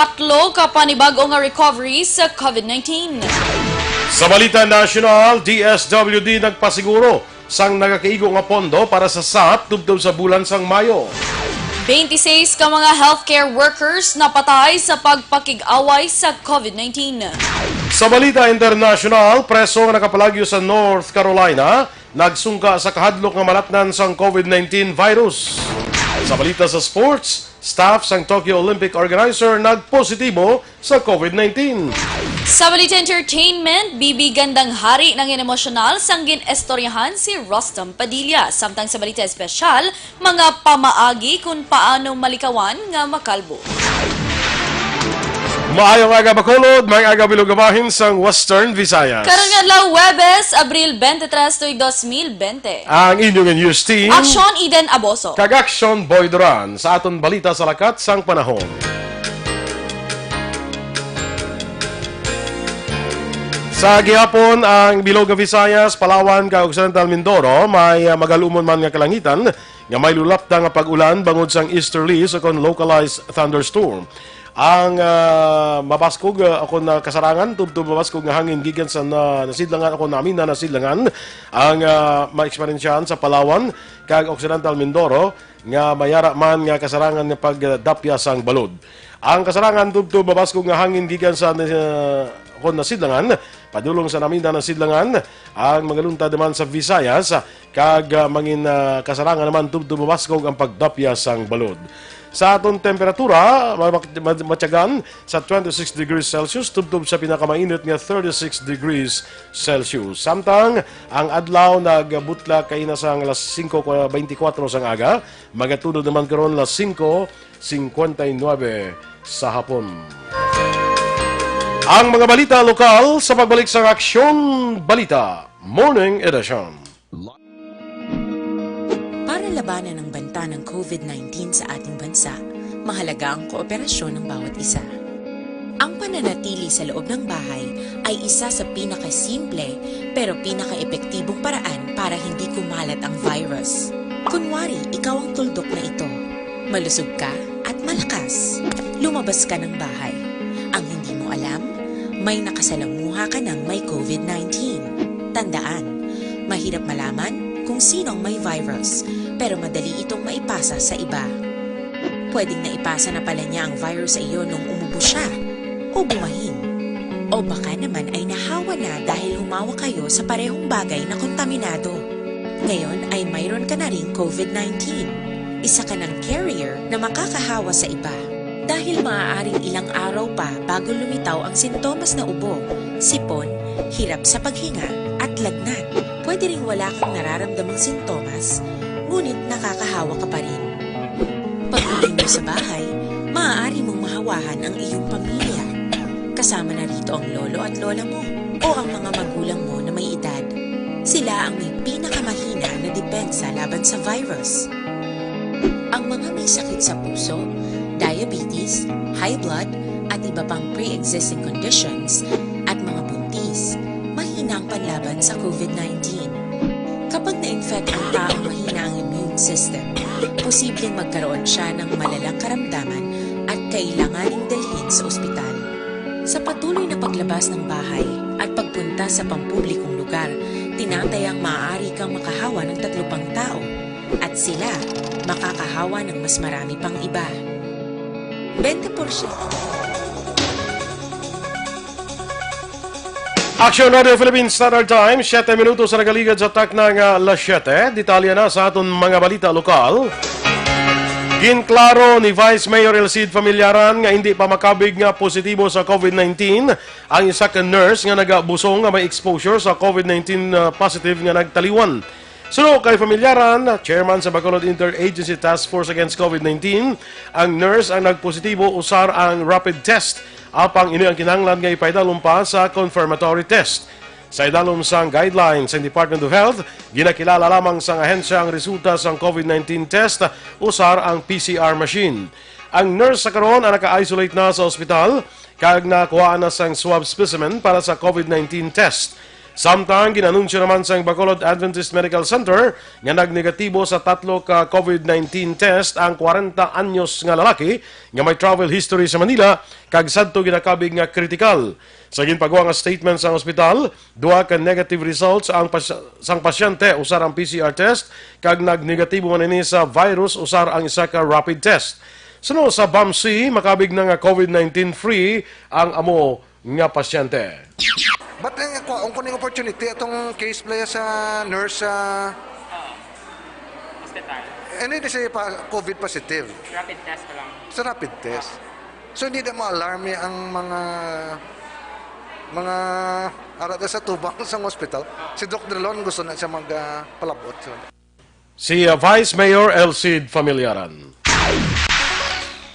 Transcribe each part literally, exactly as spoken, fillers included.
Tatlo ka panibago nga recovery sa COVID nineteen. Sa balita nasyonal, D S W D nagpasiguro sang nagakaigo nga pondo para sa sap tubtob sa bulan sang Mayo. Twenty-six ka mga healthcare workers napatay sa pagpakig-away sa COVID nineteen. Sa balita internasyonal, preso nga nakapalagyo sa North Carolina nagsungka sa kahadlok nga malatnan sang COVID nineteen virus. Sa balita sa sports, staff sang Tokyo Olympic organizer nagpositibo sa COVID nineteen. Sa balita entertainment, Bibi Gandang Hari nangin emosyonal sang gin-istoryahan si Rostom Padilla. Samtang sa balita espesyal, mga pamaagi kung paano malikawan nga makalbo. Maayong aga, Bacolod, maayong aga, Bilog nga bahin sang Western Visayas. Karong adlaw, Huwebes, Abril twenty-three, tuig dos mil bente. Ang inyong news team, Aksyon Eden Aboso. Kag Aksyon Boy Duran sa aton balita sa lakat sang panahon. Sa gihapon, ang Bilog nga Visayas, Palawan, kag Occidental Mindoro may, ah, magalumon man nga kalangitan nga may lulapda nga pag-ulan bangod sang easterlies o kon localized thunderstorm. Ang, ah, mabaskog, ah, o kon, ah, kasarangan tubtob mabaskog nga hangin gikan sa na-, nasidlangan o kon namin na nasidlangan ang, ah, maeksperiensyahan sa Palawan kag Occidental Mindoro nga mayara man nga kasarangan nga pagdapya sang balod. Ang kasarangan tubtob mabaskog nga hangin gikan sa, ah, kon nasidlangan padulong sa namin na nasidlangan ang magaluntad naman sa Visayas kag, ah, mangin, ah, kasarangan naman tubtob mabaskog ang pagdapya sang balod. Sa aton temperatura, ma-, ma-, matyagan sa twenty-six degrees Celsius tubtob sa pinakamainit nga thirty-six degrees Celsius. Samtang ang adlaw nagabutla kaina sang alas singko twenty-four sang aga, magatunod naman karon alas singko cincuenta y nueve sa hapon. Ang mga balita lokal sa pagbalik sang Aksyon Balita Morning Edition. Para labanan ang banta ng COVID nineteen sa ating bansa, mahalaga ang kooperasyon ng bawat isa. Ang pananatili sa loob ng bahay ay isa sa pinakasimple pero pinakaepektibong paraan para hindi kumalat ang virus. Kunwari, ikaw ang tuldok na ito. Malusog ka at malakas. Lumabas ka ng bahay. Ang hindi mo alam, may nakasalamuha ka ng may COVID nineteen. Tandaan, mahirap malaman kung sino ang may virus, pero madali itong maipasa sa iba. Pwedeng naipasa na pala niya ang virus sa iyo nung umubo siya o bumahin. O baka naman ay nahawa na dahil humawak kayo sa parehong bagay na kontaminado. Ngayon ay mayroon ka na ring COVID nineteen. Isa ka ng carrier na makakahawa sa iba. Dahil maaaring ilang araw pa bago lumitaw ang sintomas na ubo, sipon, hirap sa paghinga, at lagnat. Pwede ring wala kang nararamdamang sintomas, ngunit nakakahawa ka pa rin. Pag-uwi mo sa bahay, maaari mong mahawahan ang iyong pamilya. Kasama na rito ang lolo at lola mo o ang mga magulang mo na may edad. Sila ang may pinakamahina na depensa laban sa virus. Ang mga may sakit sa puso, diabetes, high blood, at iba pang pre-existing conditions, at mga buntis, mahina ang panlaban sa COVID nineteen. Kapag na-infect ang taong mahina ang immune system, posibleng magkaroon siya ng malalang karamdaman at kailanganing dalhin sa ospital. Sa patuloy na paglabas ng bahay at pagpunta sa pampublikong lugar, tinatayang maaari kang makahawa ng tatlo pang tao at sila makakahawa ng mas marami pang iba. Twenty-four Action Radio Philippines Standard Time, siyete minutos sa nagaligad sa takna nga alas siyete. Detalye na sa aton mga balita lokal. Ginklaro ni Vice Mayor El Cid Familiaran nga hindi pa makabig nga positibo sa COVID nineteen ang isa ka nurse nga nagabusong nga may exposure sa COVID nineteen, uh, positive nga nagtaliwan. Suno kay Familiaran, chairman sa Bacolod Interagency Task Force Against COVID nineteen, ang nurse ang nagpositibo usar ang rapid test, apang ini ang kinahanglan nga ipaidalom pa sa confirmatory test. Sa idalom sang guidelines sang Department of Health, ginakilala lamang sang ahensya ang resulta sang COVID nineteen test usar ang P C R machine. Ang nurse sa karon ang naka-isolate na sa ospital kag nakuhaan na sang swab specimen para sa COVID nineteen test. Samtang ginanunsyo naman sang Bacolod Adventist Medical Center nga nagnegatibo sa tatlo ka COVID nineteen test ang kwarenta anyos nga lalaki nga may travel history sa Manila kag sadto ginakabig nga kritikal. Sa ginpagwa nga statement sang ospital, duha ka negative results ang pas- sang pasyente usar ang P C R test kag nagnegatibo man ini sa virus usar ang isa ka rapid test. Suno sa BAMC, makabig na nga COVID nineteen free ang amo nga pasyente. But ang kuha ko ning opportunity atong case play sa nurse sa Hospital. Ano yun siya pa, COVID positive? Rapid test pa lang. Sa rapid test. So hindi na ma-alarm ang mga mga ara sa tubang sa hospital. Si Doc Drilon gusto na siya magpalabot. So. Si uh, Vice Mayor Elcid Familiaran.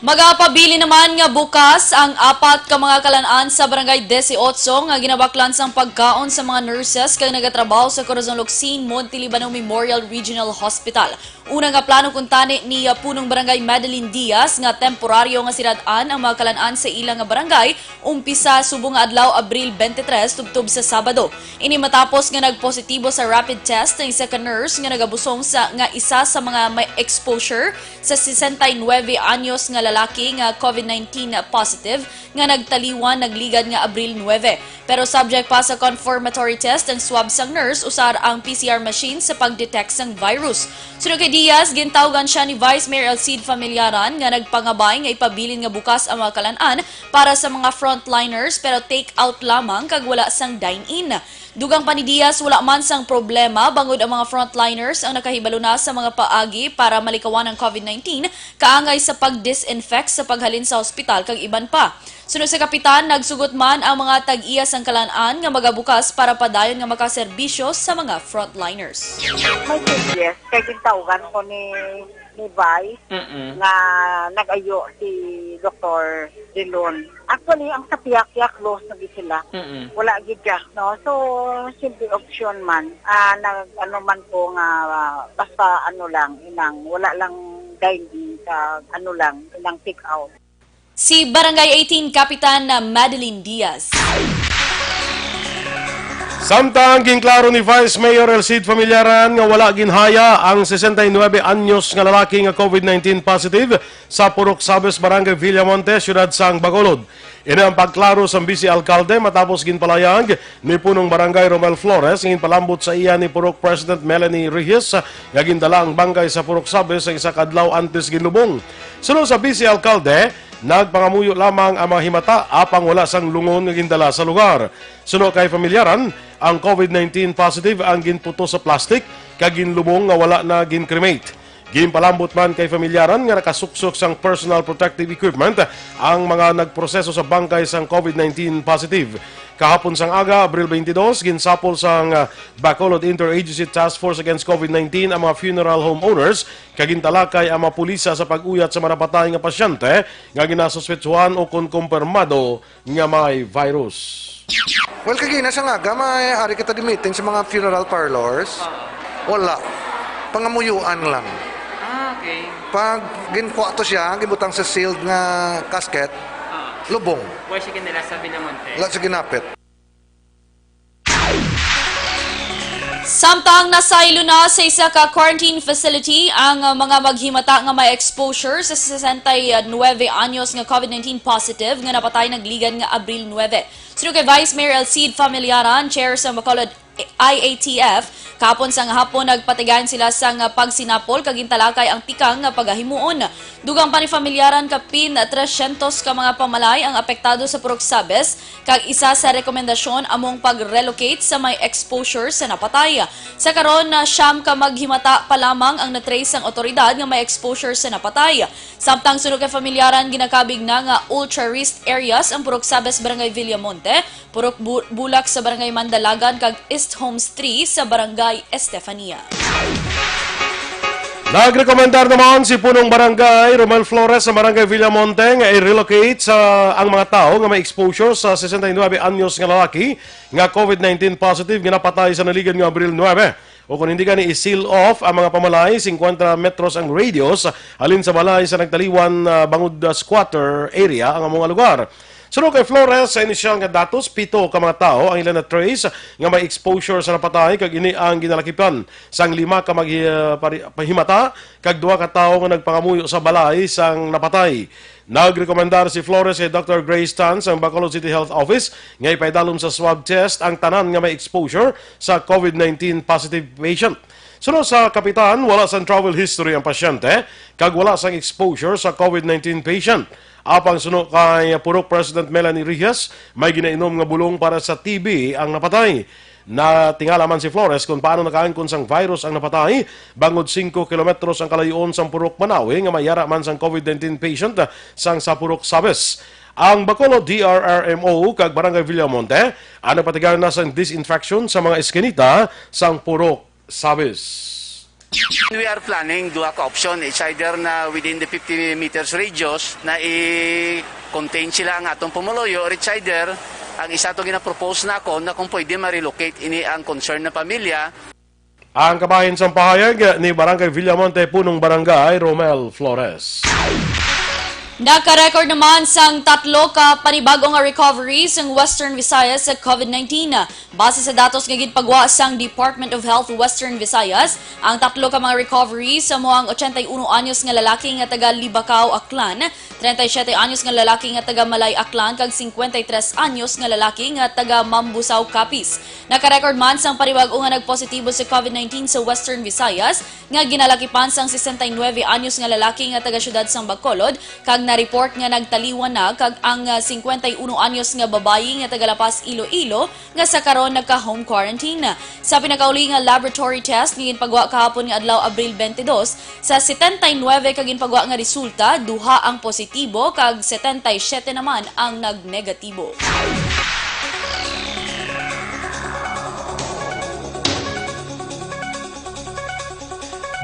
Magapabilin naman nga bukas ang apat ka mga kalan-an sa Barangay Dieciocho nga ginabaklan sang pagkaon sa mga nurses kag nagatrabaho sa Corazon Locsin Monte Libano Memorial Regional Hospital. Una nga plano kuntani ni uh, Punong Barangay Madeline Diaz nga temporaryo nga sirad-an ang mga kalan-an sa ila nga barangay umpisa subong nga adlaw, Abril twenty-three, tubtob sa Sabado. Ini matapos nga nagpositibo sa rapid test ang isa ka nurse nga nagabusong sa nga isa sa mga may exposure sa sesenta y nuebe anyos nga lalaki nga COVID nineteen positive nga nagtaliwan nagligad nga Abril nuebe. Pero subject pa sa confirmatory test ang swab sang nurse usar ang P C R machine sa pag-detect sang virus. Suno kay Diaz, gintawgan siya ni Vice Mayor Elcid Familiaran nga nagpangabay nga ipabilin nga bukas ang mga kalan-an para sa mga frontliners pero take out lamang kag wala sang dine-in. Dugang pa ni Diaz, wala man sang problema bangod ang mga frontliners ang nakahibalo na sa mga paagi para malikawan ang COVID nineteen, kaangay sa pag-disinfect sa paghalin sa hospital kag iban pa. Suno sa kapitan, nagsugot man ang mga tag-iya sang kalan-an nga magabukas para padayon nga makaserbisyo sa mga frontliners. May suggest kay gintawgan ko ni ni Vice Mm-mm. nga nag-ayo si Doktor Dilon. Actually, ang sa Piak-Piak close na gid sila. Mm-mm. Wala gid siya, no? So, simple option man. Ah, nag ano man ko nga ah, basta ano lang, inang wala lang dining sa ano lang, inang take out. Si Barangay eighteen Kapitan Madeline Diaz. Samtang ginklaro ni Vice Mayor Elcid Familiaran nga wala ginhaya ang sesenta y nuebe anyos nga lalaki nga COVID nineteen positive sa Purok Sabes, Barangay Villamonte, siyudad sang Bacolod. Ini ang pagklaro sang Vice Alkalde matapos ginpalayag ni Punong Barangay Romel Flores nga ginpalambot sa iya ni Purok President Melanie Reyes nga gindala ang bangkay sa Purok Sabes sa isa ka adlaw antes ginlubong. Suno sa Vice Alkalde, nagpangamuyo lamang ang mga himata apang wala sang lungon nga gindala sa lugar. Suno kay Familiaran, ang COVID nineteen positive ang ginputos sa plastic kag ginlubong nga wala na gin-cremate. Ginpalambot man kay Familiaran nga nakasuksok sang personal protective equipment ang mga nagproseso sa bangkay sang COVID nineteen positive. Kahapon sang aga, Abril twenty-two, ginsapol sang ah, Bacolod Interagency Task Force Against COVID nineteen ang mga funeral home owners kag gintalakay ang mga pulisa sa pag-uyat sa mga napatay nga pasyente nga ginasuspetsuhan o kon kumpirmado nga may virus. Well, kagina sa nga aga, may ari kita di meeting sa mga funeral parlors. Wala. Pangamuyuan lang. Ah, okay. Pag ginkuha to siya, gibutang sa sealed nga casket, Ah, lubong. why siya ginala sa Villamonte? Wala siya ginapit. Samtang nasaylo na sa isa ka quarantine facility ang uh, mga maghimata nga may exposure sa sesenta y nuebe anyos nga COVID nineteen positive nga napatay nagligad nga Abril nuebe. Suno kay Vice Mayor Elcid Familiaran, Chair sa Bacolod I A T F, kahapon sang hapon nagpatigayon sila sang pagsinapol kag gintalakay ang tikang nga pagahimuon. Dugang pa ni Familiaran, kapin trescientos ka mga pamalay ang apektado sa Purok Sabes, kag isa sa rekomendasyon among pag-relocate sa may exposure sa napatay. Sa karon, na siyam ka maghimata pa lamang ang na-trace sang otoridad nga may exposure sa napatay. Samtang suno kay Familiaran, ginakabig na nga ultra-risk areas ang Purok Sabes, Barangay Villamonte, Purok Bu- Bulak sa Barangay Mandalagan, kag East Homes three sa Barangay Estefania. Nagrekomendar naman si Punong Barangay Romel Flores sa Barangay Villamonte nga i-relocate sa ang mga tawo nga may exposure sa sesenta y nuebe anyos nga lalaki nga COVID nineteen positive nga napatay sa naligan nga Abril nuebe. O kung hindi gani i-seal off ang mga pamalay singkwenta metros ang radius halin sa balay sa nagtaliwan, ah, bangod, ah, squatter area ang among lugar. Suno kay Flores, sa inisyal nga datos, pito ka mga tawo ang ila na-trace nga may exposure sa napatay, kag ini ang ginalakipan sang lima ka maghi-, pari-, pahimata kag duha ka tawo nga nagpangamuyo sa balay sang napatay. Nagrekomendar si Flores kay Doctor Grace Tan sang Bacolod City Health Office nga ipaidalom sa swab test ang tanan nga may exposure sa COVID nineteen positive patient. Suno sa kapitan, wala sang travel history ang pasyente kag wala sang exposure sa COVID nineteen patient. Apang suno kay Purok President Melanie Reyes, may ginainom nga bulong para sa T B ang napatay. Natingala man si Flores kung paano nakaangkon sang virus ang napatay, bangod singko kilometros ang kalayoon sang Purok Manawi nga may ara man sang COVID nineteen patient sang sa Purok Sabes. Ang Bacolod D R R M O kag Barangay Villamonte ang nagpatigana sang disinfection sa mga eskinita sang Purok Sabes. We are planning duha ka option. It's either na within the fifty meters radius na i-contain sila ang atong pumuluyo, or it's either ang isa to ginapropose na ako na kung pwede ma-relocate ini ang concern na pamilya. Ang kabahin sang pahayag ni Barangay Villamonte, Punong Barangay Romel Flores. Naka-record naman sang tatlo ka panibag-o nga recovery sang Western Visayas sa COVID nineteen. Base sa datos nga ginpagwa sang Department of Health Western Visayas, ang tatlo ka mga recoveries amo ang ochenta y uno anyos nga lalaki nga taga Libacao, Aklan, treinta y siete anyos nga lalaki nga taga Malay, Aklan, kag cincuenta y tres anyos nga lalaki nga taga Mambusao, Capiz. Naka-record man sang panibag-o nga nagpositibo sa COVID nineteen sa Western Visayas, nga ginalakipan sang sesenta y nuebe anyos nga lalaki nga taga siyudad sang Bacolod, kag na-report nga nagtaliwan na, kag ang, ah, cincuenta y uno anyos nga babayi nga taga La Paz, Iloilo, nga sa karon nagka-home quarantine. Sa pinakauli nga laboratory test nga ginpagwa kahapon nga adlaw, Abril twenty-dos, sa setenta y nuebe ka ginpagwa nga resulta, duha ang positibo kag setenta y siete naman ang nagnegatibo.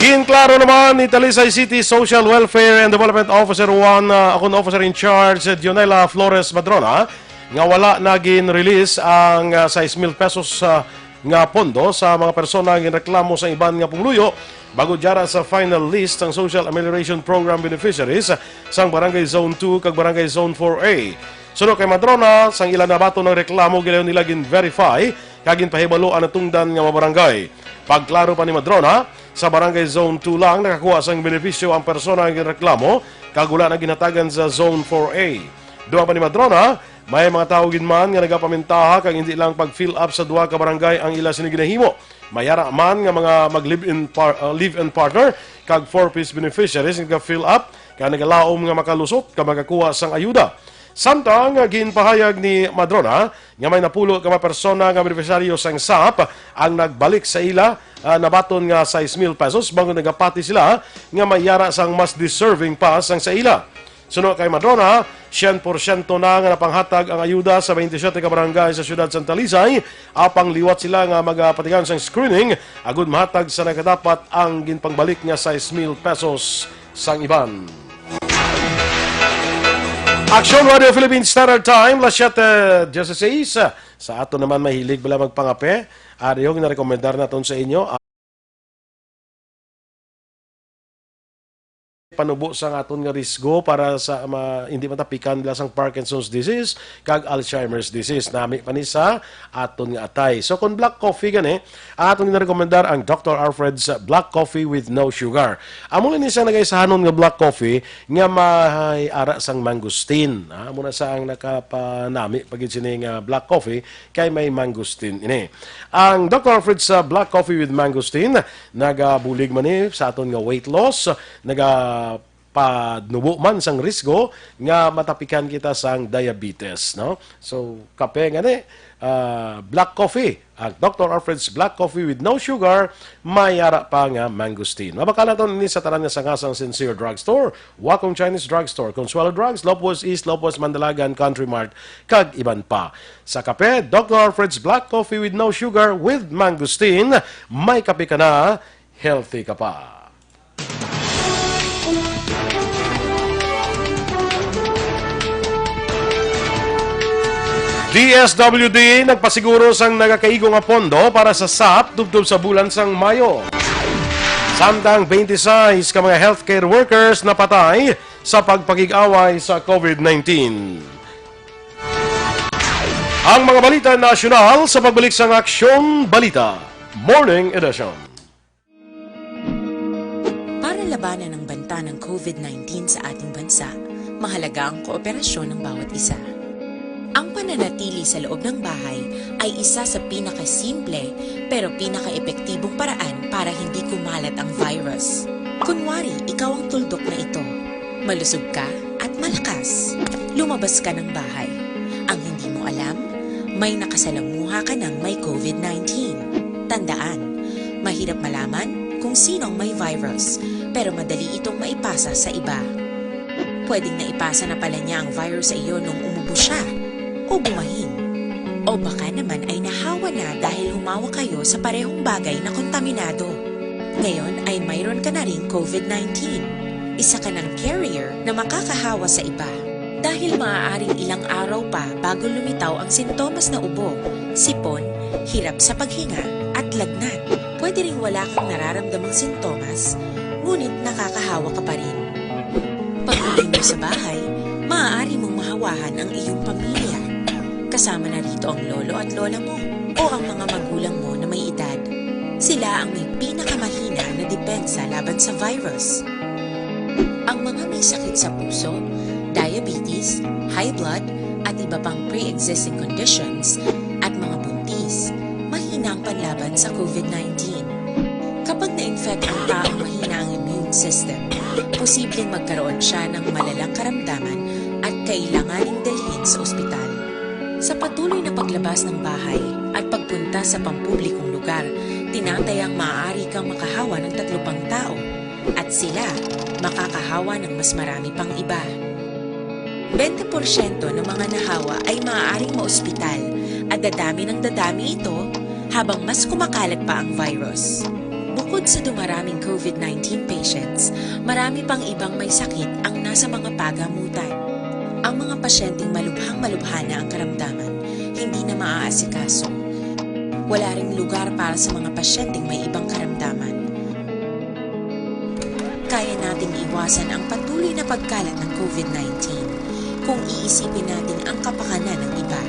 Ginklaro naman ni Talisay City Social Welfare and Development Officer one, uh, akon Officer in Charge, Dionela Flores Madrona, nga wala na gin-release ang, uh, sais mil pesos, uh, nga pondo sa mga persona nga ginreklamo sa iban nga pumuluyo bangod yara sa final list sang Social Amelioration Program beneficiaries sang Barangay Zone two kag Barangay Zone four A. Suno kay Madrona, sang ila nabaton ang reklamo, gilayon nila gin-verify kag ginpahibalo ang natungdan nga mga barangay. Pagklaro pa ni Madrona, sa Barangay Zone two lang nakakuha sang benepisyo ang persona nga ginreklamo kag wala na ginhatagan sa Zone four A. Dugang pa ni Madrona, may mga tawo gid man nga nagapamintaha kag indi lang pag-fill up sa duha ka barangay ang ila sini ginahimo. May ara man nga mga mag-live-in par-, uh, live-in partner kag four Ps beneficiaries nga nag-fill up kag nagalaom nga makalusot kag makakuha sang ayuda. Samtang ginpahayag ni Madrona nga may napulo ka mga persona nga benepisyaryo sang SAP ang nagbalik sa ila, ah, nabaton nga sais mil pesos bangod nagapati sila nga may yara sang mas deserving pa sang sa ila. Suno kay Madrona, syen porsyento na nga napanghatag ang ayuda sa twenty-seven ka barangay sa siyudad sang Talisay, apang liwat sila nga magapatigayon sang screening agud mahatag sa nagkadapat ang ginpangbalik nga sais mil pesos sang iban. Aksyon Radio Philippine Standard Time, las siete dieciséis. Sa ato naman mahilig bala magpangape, ari yung narekomendar naton sa inyo. Panubo sa aton nga risgo para sa ma, hindi matapikan bala sang Parkinson's disease kag Alzheimer's disease. Nami pa ni sa aton nga atay. So kung black coffee gani, ang aton ginarekomendar ang Doctor Alfred's Black Coffee with no sugar. Amo ni siya nagaisahanon nga black coffee nga may ara sang mangosteen. Ah, amo na sa ang nakapanami pa gid sini nga black coffee kay may mangosteen ini. Ang Doctor Alfred's, ah, Black Coffee with Mangosteen nagabulig man ni sa aton nga weight loss, naga panubo man sang risgo nga matapikan kita sang diabetes, no? So, kape nga ni, ah, black coffee, ang Doctor Alfred's Black Coffee with no sugar, may ara pa nga mangosteen. Mabakal naton ini sa tanan nga sanga sang Sincere Drugstore, Wacong Chinese Drugstore, Consuelo Drugs, Lopez East, Lopez Mandalagan, Country Mart, kag iban pa. Sa kape, Doctor Alfred's Black Coffee with no sugar with mangosteen, may kape ka na, healthy ka pa. D S W D nagpasiguro sang nagakaigo nga pondo para sa SAP tubtob sa bulan sang Mayo. Samtang twenty-six ka mga healthcare workers napatay sa pagpakig-away sa COVID nineteen. Ang mga balita nasyonal sa pagbalik sang Aksyon Balita Morning Edition. Para labanan ang banta ng COVID nineteen sa ating bansa, mahalaga ang kooperasyon ng bawat isa. Ang pananatili sa loob ng bahay ay isa sa pinakasimple pero pinakaepektibong paraan para hindi kumalat ang virus. Kunwari, ikaw ang tuldok na ito. Malusog ka at malakas. Lumabas ka ng bahay. Ang hindi mo alam, may nakasalamuha ka ng may COVID nineteen. Tandaan, mahirap malaman kung sino ang may virus, pero madali itong maipasa sa iba. Pwedeng naipasa na pala niya ang virus sa iyo nung umubo siya, o bumahin. O baka naman ay nahawa na dahil humawak kayo sa parehong bagay na kontaminado. Ngayon ay mayroon ka na ring COVID nineteen. Isa ka ng carrier na makakahawa sa iba. Dahil maaaring ilang araw pa bago lumitaw ang sintomas na ubo, sipon, hirap sa paghinga, at lagnat. Pwede ring wala kang nararamdamang sintomas, ngunit nakakahawa ka pa rin. Pag-uwi mo sa bahay, maaari mong mahawahan ang iyong pamilya. Kasama na rito ang lolo at lola mo o ang mga magulang mo na may edad. Sila ang may pinakamahina na depensa laban sa virus. Ang mga may sakit sa puso, diabetes, high blood, at iba pang pre-existing conditions, at mga buntis, mahina ang panlaban sa COVID nineteen. Kapag na-infect ang taong mahina ang immune system, posibleng magkaroon siya ng malalang karamdaman at kailanganing dalhin sa ospital. Sa patuloy na paglabas ng bahay at pagpunta sa pampublikong lugar, tinatayang maaari kang makahawa ng tatlo pang tao at sila makakahawa ng mas marami pang iba. Bente porsyento ng mga nahawa ay maaaring maospital at dadami ng dadami ito habang mas kumakalat pa ang virus. Bukod sa dumaraming COVID nineteen patients, marami pang ibang may sakit ang nasa mga pagamutan. Ang mga pasyenteng malubhang-malubha na ang karamdaman, hindi na maaasikaso. Wala ring lugar para sa mga pasyenteng may ibang karamdaman. Kaya nating iwasan ang patuloy na pagkalat ng COVID nineteen kung iisipin natin ang kapakanan ng iba.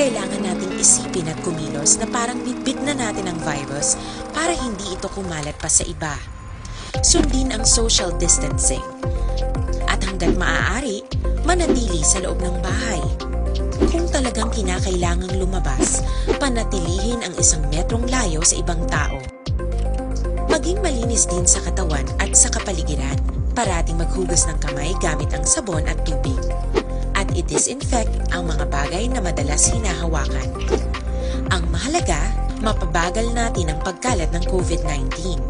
Kailangan nating isipin at kumilos na parang bitbit na natin ang virus para hindi ito kumalat pa sa iba. Sundin ang social distancing. At hanggat maaari, manatili sa loob ng bahay. Kung talagang kinakailangang lumabas, panatilihin ang isang metrong layo sa ibang tao. Maging malinis din sa katawan at sa kapaligiran. Parating maghugas ng kamay gamit ang sabon at tubig. At i-disinfect ang mga bagay na madalas hinahawakan. Ang mahalaga, mapabagal natin ang pagkalat ng COVID nineteen.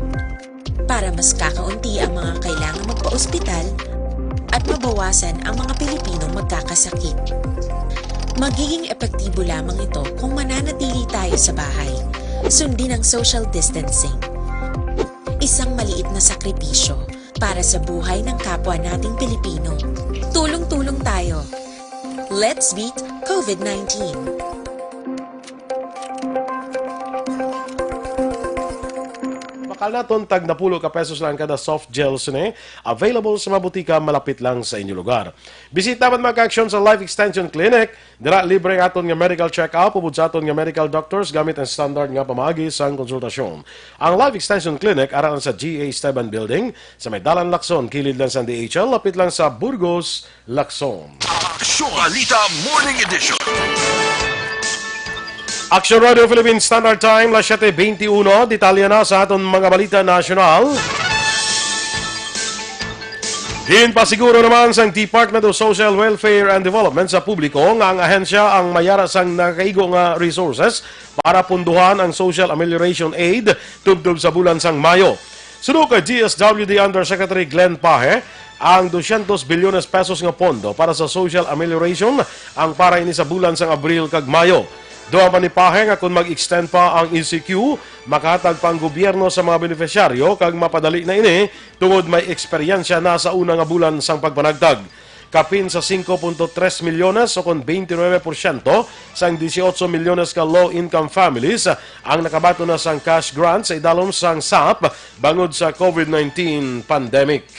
Para mas kakaunti ang mga kailangang magpa-ospital at mabawasan ang mga Pilipinong magkakasakit. Magiging epektibo lamang ito kung mananatili tayo sa bahay. Sundin ang social distancing. Isang maliit na sakripisyo para sa buhay ng kapwa nating Pilipino. Tulong-tulong tayo. Let's beat COVID nineteen. Bakal naton, tag napulo ka pesos lang kada soft gel sini. Available sa mga butika malapit lang sa inyo lugar. Bisita man, mga ka-aksyon, sa Life Extension Clinic. Dira libre ang aton nga medical check-up ubod sa aton nga medical doctors gamit ang standard nga pamaagi sang konsultasyon. Ang Life Extension Clinic ara sa G A Esteban Building sa may Dalan Lacson, kilid lang sa D H L, lapit lang sa Burgos, Lacson. Aksyon Balita Morning Edition. Action Radio Philippines Standard Time, las siete veintiuno. Detalye na sa aton mga balita nasyonal. Ginpasiguro naman sang Department of Social Welfare and Development sa publiko nga ang ahensya ang mayara sang nakaigo nga resources para punduhan ang social amelioration aid tubtob sa bulan sang Mayo. Suno kay D S W D Undersecretary Glenn Paje, ang dosyentos bilyones pesos nga pondo para sa social amelioration ang para ini sa bulan sang Abril kag Mayo. Dugang pa ni Paje nga kon mag-extend pa ang E C Q, makahatag pa ang gobyerno sa mga benepisyaryo kag mapadali na ini tungod may eksperyensya na sa una nga bulan sang pagpanagtag. Kapin sa singko punto tres milyones, o kon twenty-nine porsyento sang dieciocho milyones ka low-income families, ang nakabaton na sang cash grant sa idalom sang sap bangod sa COVID nineteen pandemic.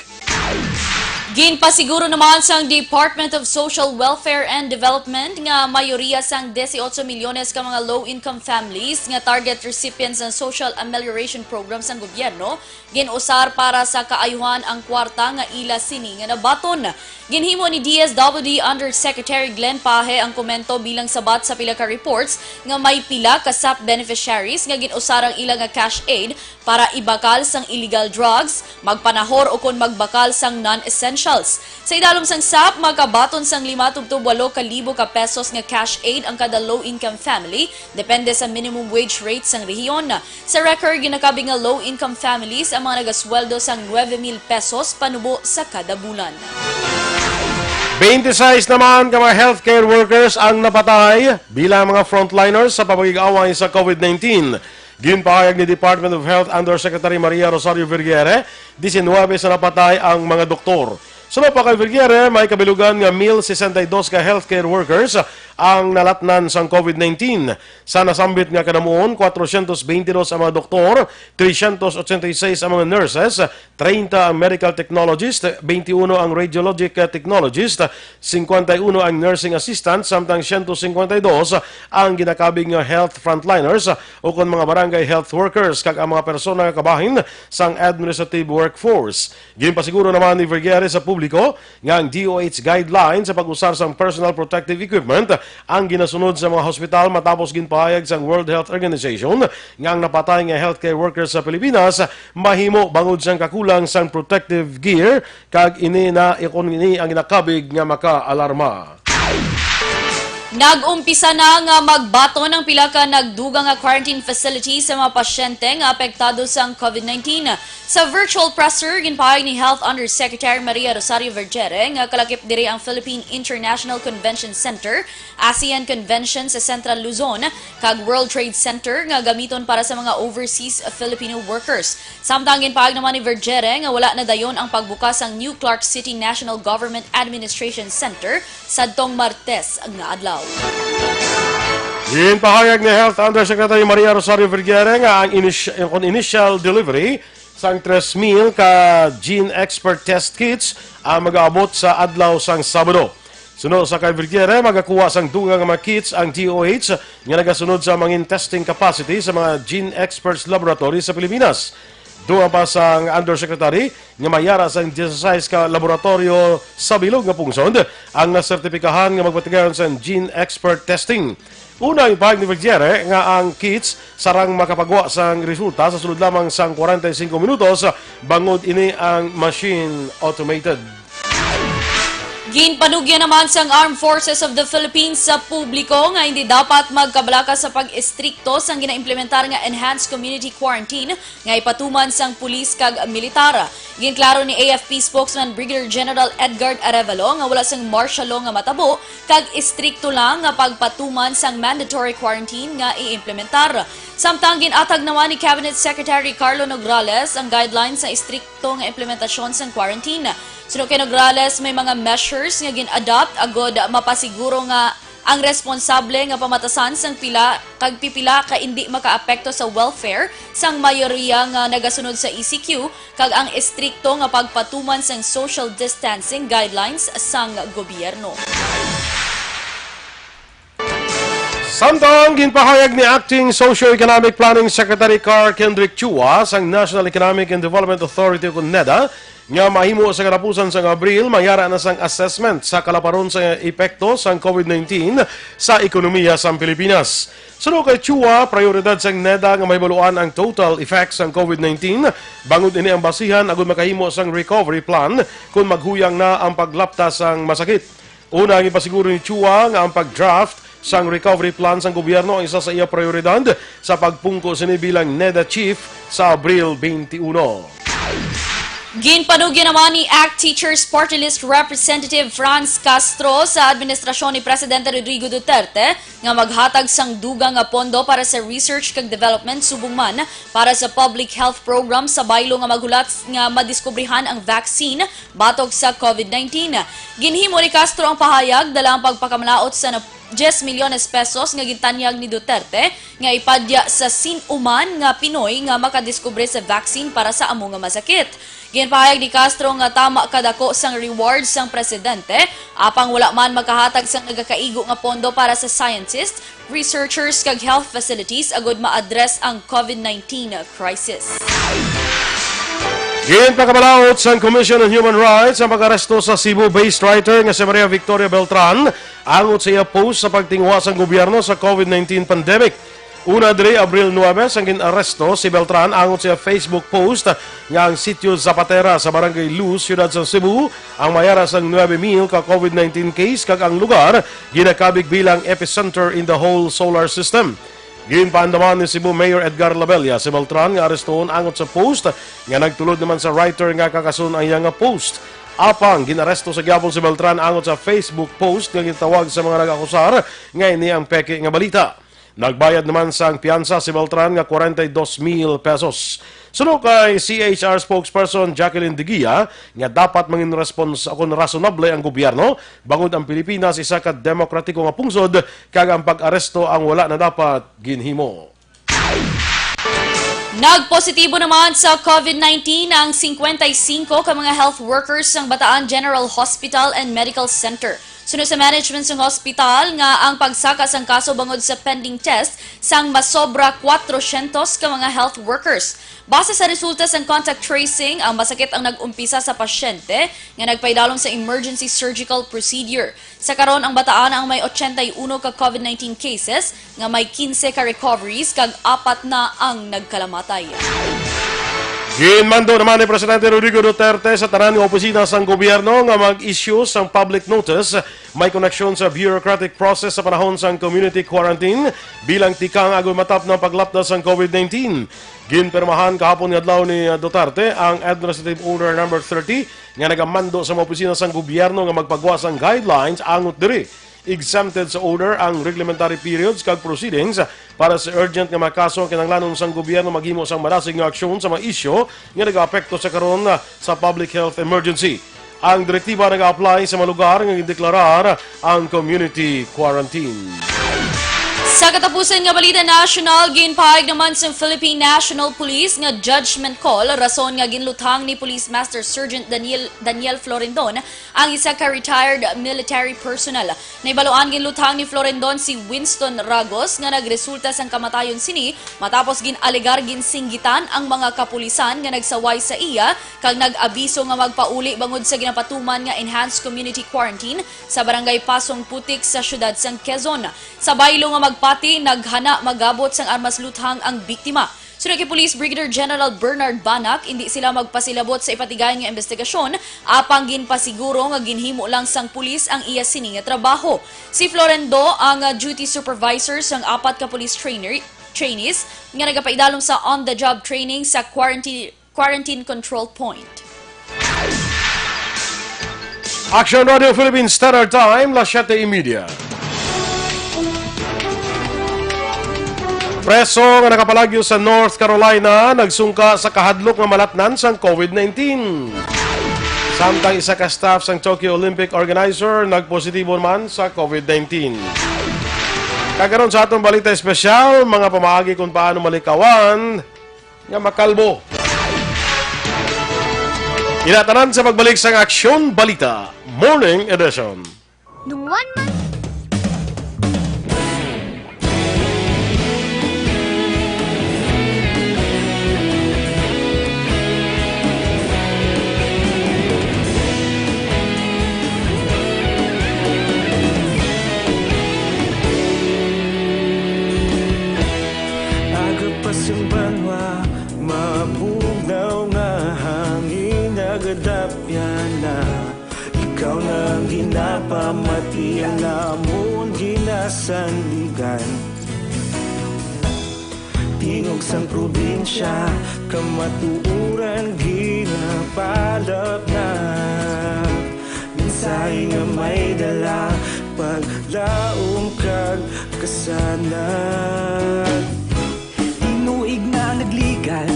Ginpasiguro naman sang Department of Social Welfare and Development nga mayoriya sang dieciocho milyones ka mga low-income families nga target recipients sang social amelioration program sang gobyerno gin-usar para sa kaayuhan ang kwarta nga ila sini nga nabaton. Ginhimo ni D S W D Undersecretary Glenn Paje ang komento bilang sabat sa pila ka reports nga may pila ka SAP beneficiaries nga gin-usar ang ila nga cash aid para ibakal sang illegal drugs, magpanahor o kon magbakal sang non-essentials. Sa idalom sang SAP, makabaton sang lima tubtob walo ka libo ka pesos nga cash aid ang kada low-income family, depende sa minimum wage rate sang rehiyon. Sa record, ginakabig nga low-income families ang mga nagasweldo sang nuebe mil pesos panubo sa kada bulan. Twenty-six naman ka mga healthcare workers ang napatay bilang mga frontliners sa pamagig-away sa COVID nineteen. Ginpahayag ni Department of Health Undersecretary Maria Rosario Vergere, diecinuebe sa napatay ang mga doktor. Suno pa kay Vergere, may kabilugan nga mil sesenta y dos ka healthcare workers ang nalatnan sang COVID nineteen. Sa nasambit nga kanamuon, cuatrocientos veintidós ang mga doktor, trescientos ochenta y seis ang mga nurses, treinta ang medical technologist, veintiuno ang radiologic technologist, cincuenta y uno ang nursing assistant, samtang ciento cincuenta y dos ang ginakabig nga health frontliners ukon mga barangay health workers kag ang mga persona nga kabahin sang administrative workforce. Ginpasiguro naman ni Vergere sa publiko nga ang D O H guidelines sa pag-usar sang personal protective equipment ang ginasunod sa mga hospital matapos ginpahayag sang World Health Organization nga ang napatay nga healthcare workers sa Pilipinas mahimo bangod sang kakulang sang protective gear kag ini na ikon ini ang ginakabig nga makaalarma. Nag-umpisa na nga magbaton ang pila ka nagdugang nga quarantine facility sa mga pasyente nga apektado sang COVID nineteen. Sa virtual presser, ginpahayag ni Health Undersecretary Maria Rosario Vergere nga kalakip diri ang Philippine International Convention Center, ASEAN Convention sa Central Luzon, kag World Trade Center nga gamiton para sa mga overseas Filipino workers. Samtang ginpahayag naman ni Vergere nga wala na dayon ang pagbukas sang New Clark City National Government Administration Center sadtong Martes nga adlaw. Ginpahayag ni Health Undersecretary Maria Rosario Vergere nga ang inis-, ang initial delivery sang tres mil ka Gene Expert test kits ang mag-aabot sa adlaw sang Sabado. Suno sa kay Vergere, magakuha sang dugang nga mga kits ang D O H nga nagasunod sa mangin testing capacity sa mga Gene Experts Laboratory sa Pilipinas. Dugang pa sang Undersecretary nga may yara sang dieciséis ka laboratoryo sa bilog nga pungsod ang nasertipikahan nga magpatigayon sang Gene Expert testing. Una, ipahayag ni Vergere nga ang kits sarang makapagwa sang resulta sa sulod lamang sang kwarenta y singko minutos, bangod ini ang machine automated. Ginpanugyan naman sang Armed Forces of the Philippines sa publiko nga hindi dapat magkabalaka sa pag-estrikto sang ginaimplementar nga enhanced community quarantine nga ipatuman sang pulis kag militar. Ginklaro ni A F P spokesman Brigadier General Edgard Arevalo nga wala sang martial law nga matabo kag estrikto lang nga pagpatuman sang mandatory quarantine nga i-implementar. Samtang gin-atag naman ni Cabinet Secretary Carlo Nograles ang guidelines sa estrikto nga implementasyon sang quarantine. Suno kay Nograles, may mga measures nga gin-adopt agod mapasiguro nga ang responsable nga pamatasan sang pila kag pipila ka indi makaapekto sa welfare sang mayoriya nga nagasunod sa E C Q kag ang estrikto nga pagpatuman sang social distancing guidelines sang gobyerno. Samtang ginpahayag ni Acting Socio-Economic Planning Secretary Carl Kendrick Chua sang National Economic and Development Authority o NEDA nga mahimo sa katapusan sang Abril, mayara na sang assessment sa kalaparon sa epekto sang COVID nineteen sa ekonomiya sang Pilipinas. Suno kay Chua, prioridad sang NEDA nga mahibaluan ang total effect sang COVID nineteen, bangod ini ang basihan agud makahimo sang recovery plan kon maghuyang na ang paglapta sang masakit. Una, ang ipasiguro ni Chua nga ang pag-draft sang recovery plan sang gobyerno ang isa sa iya prioridad sa pagpungko sini bilang NEDA chief sa Abril twenty-one. Ginpanugyan naman ni ACT Teachers Party List Representative Franz Castro sa administrasyon ni Presidente Rodrigo Duterte nga maghatag sang dugang nga pondo para sa research kag development subong man para sa public health program sa baylo nga maghulat nga madiskubrihan ang vaccine batok sa COVID nineteen. Ginhimo ni Castro ang pahayag dala ang pagpakamalaot sa na-, diyes milyones pesos nga gintanyag ni Duterte nga ipadya sa sin-o man nga Pinoy nga makadiskubre sa vaccine para sa amo nga masakit. Ginpahayag ni Castro nga tama kadako sang reward sang presidente, apang wala man makahatag sang nagakaigo nga pondo para sa scientists, researchers, kag health facilities agud ma-address ang COVID nineteen crisis. Ginpakabalaod sang Commission on Human Rights ang pag-aresto sa Cebu-based writer nga si Maria Victoria Beltran angot sa iya post sa pagtinguha sang gobyerno sa COVID nineteen pandemic. Una diri, Abril nuebe, sang gin-aresto si Beltran angot sa iya Facebook post nga ang Sitio Zapatera sa Barangay Luz, siyudad sa Cebu, ang may ara sang nuebe mil ka COVID nineteen case kag ang lugar ginakabig bilang epicenter in the whole solar system. Ginpaandaman ni Cebu Mayor Edgar Labella si Beltran nga arestohon angot sa post nga nagtulod naman sa writer nga kakason ang iya nga post. Apang gin-aresto sa gihapon si Beltran angot sa Facebook post nga gitawag sa mga nag-akusar nga ini ang peke nga balita. Nagbayad naman sang piyansa si Beltran nga kwarenta y dos mil pesos. Suno kay C H R spokesperson Jacqueline Digia nga dapat mangin respons-, kon rasonable ang gobyerno, bangod ang Pilipinas isa ka demokratiko nga pungsod kag ang pag-aresto ang wala na dapat ginhimo. Nagpositibo naman sa COVID nineteen ang singkwenta y singko ka mga health workers sang Bataan General Hospital and Medical Center. Suno sa management sang hospital nga ang pagsaka sang kaso bangod sa pending test sang masobra kwatrosyentos ka mga health workers. Base sa resulta sang contact tracing, ang masakit ang nag-umpisa sa pasyente nga nagpaidalom sa emergency surgical procedure. Sa karon, ang Bataan ang may ochenta y uno ka COVID nineteen cases, nga may quince ka recoveries, kag apat na ang nagkalamatay. Ginmando naman ni Presidente Rodrigo Duterte sa tanan nga opisina sang gobyerno nga mag-issue sang public notice may koneksyon sa bureaucratic process sa panahon sang community quarantine bilang tikang agud matapos ang paglapda sang COVID nineteen. Ginpirmahan kahapon nga adlaw ni Duterte ang Administrative Order Number Thirty nga nagamando sa mga opisina sang gobyerno nga magpagwa sang guidelines angot diri. Exempted sa order ang reglementary periods kag proceedings para sa urgent nga mga kaso ang kinahanglanon sang gobyerno maghimo sang madasig nga aksyon sa mga isyu nga nagaapekto sa karon sa public health emergency. Ang direktiba nag-a-apply sa mga lugar nga gindeklarar ang community quarantine. Sa katapusan nga balita nasyonal, ginpahayag naman sang Philippine National Police nga judgment call rason nga ginluthang ni Police Master Sergeant Daniel, Daniel Florendon ang isa ka retired military personnel. Nahibaluan ginluthang ni Florendon si Winston Ragos nga nagresulta sang kamatayon sini matapos gin-alegar ginsinggitan ang mga kapulisan nga nagsaway sa iya kag nag-abiso nga magpauli bangod sa ginapatuman nga enhanced community quarantine sa Barangay Pasong Putik sa siyudad sang Quezon. Sa baylo nga magpati, naghana magabot sang armas luthang ang biktima. Suno kay Police Brigadier General Bernard Banac, indi sila magpasilabot sa ipatigayon nga imbestigasyon, apang ginpasiguro nga ginhimo lang sang pulis ang iya sini nga trabaho. Si Florendo ang, ah, duty supervisor sang apat ka police trainer, trainees nga nagapaidalom sa on-the-job training sa quarantine, quarantine control point. Action Radio Philippines Standard Time, las siete y media. Preso nga nakapalagyo sa North Carolina nagsungka sa kahadlok nga malatnan sang COVID nineteen. Samtang isa ka staff sang Tokyo Olympic organizer nagpositibo man sa COVID nineteen. Kag karon sa atong balita espesyal, mga pamaagi kung paano malikawan nga makalbo. Ina tanan sa pagbalik sang Aksyon Balita Morning Edition. Nung one month. Aga pa sang banwa, mabugnaw nga hangin, nagadapyan na. Ikaw na ang ginapamati, ang amon ginasandigan. Tingog sang probinsya, kamatuoran ginapalapnap. Mensahe nga may dala, paglaom kag kasanag. Tinuig na nagligad,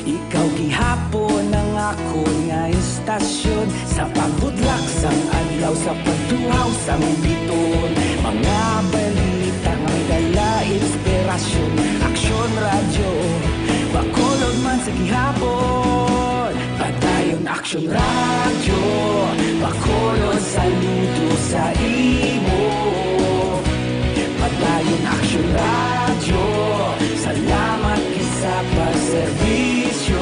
ikaw gihapon ang akon nga istasyon. Sa pagbudlak sang adlaw, sa pagtuhaw sang biton, mga balita nga may dala inspirasyon. Aksyon Radyo, Bacolod man sa gihapon. Padayon Aksyon Radyo, Bacolod, saludo sa imo. Padayon Aksyon Radyo, salamat kita sa pagserbisyo.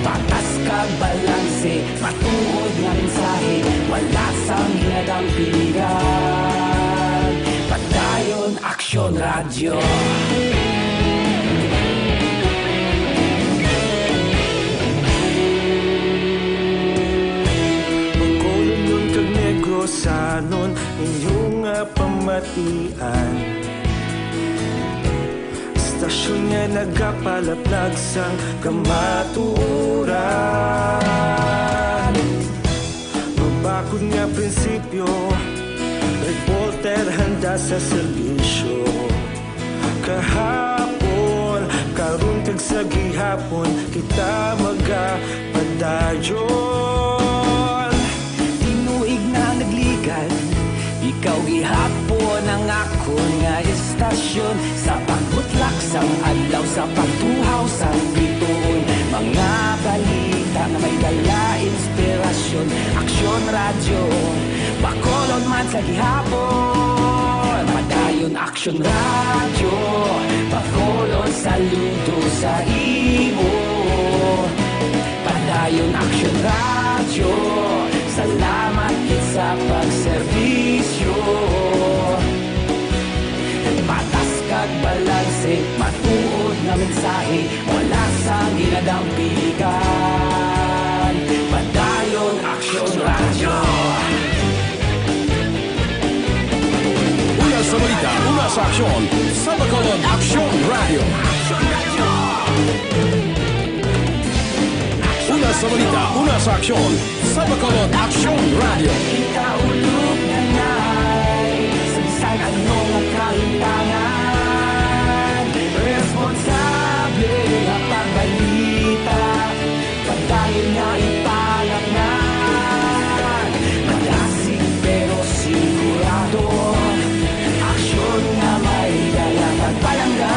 Patas kag balanse, matuod nga mensahe, wala sang hinadang piligan. Padayon Aksyon Radyo. Bacolodnon kag Negrosanon, inyo nga pamatian. Estasyon nga nagapalaplag sang kamatuoran. Mabakod nga prinsipyo, reporter handa sa serbisyo. Kahapon, karon kag sa gihapon, kita magapadayon. Tinuig na nagligad, ikaw gihapon ang akon nga estasyon. Sa pagbutlak sang adlaw, sa pagtuhaw sang bituon, mga balita nga may dala inspirasyon. Aksyon Radyo, Bacolod man sa gihapon. Padayon Aksyon Radyo, Bacolod, saludo sa imo. Padayon Aksyon Radyo, salamat kita sa pagserbisyo. Patas kag balanse, matuod nga mensahe, wala sang hinadang piligan. Padayon Aksyon Radyo. Una sa balita, una sa aksyon, sa Bacolod Aksyon Radyo. Una sa balita, una sa aksyon, sa Bacolod Aksyon Radyo. Ikaulog na ngay, sa bisan ano nga kahitangan, responsable nga pagbalita, padayon nga ipalapngan. Malasig pero sigurado, aksyon nga may dala kag palangga.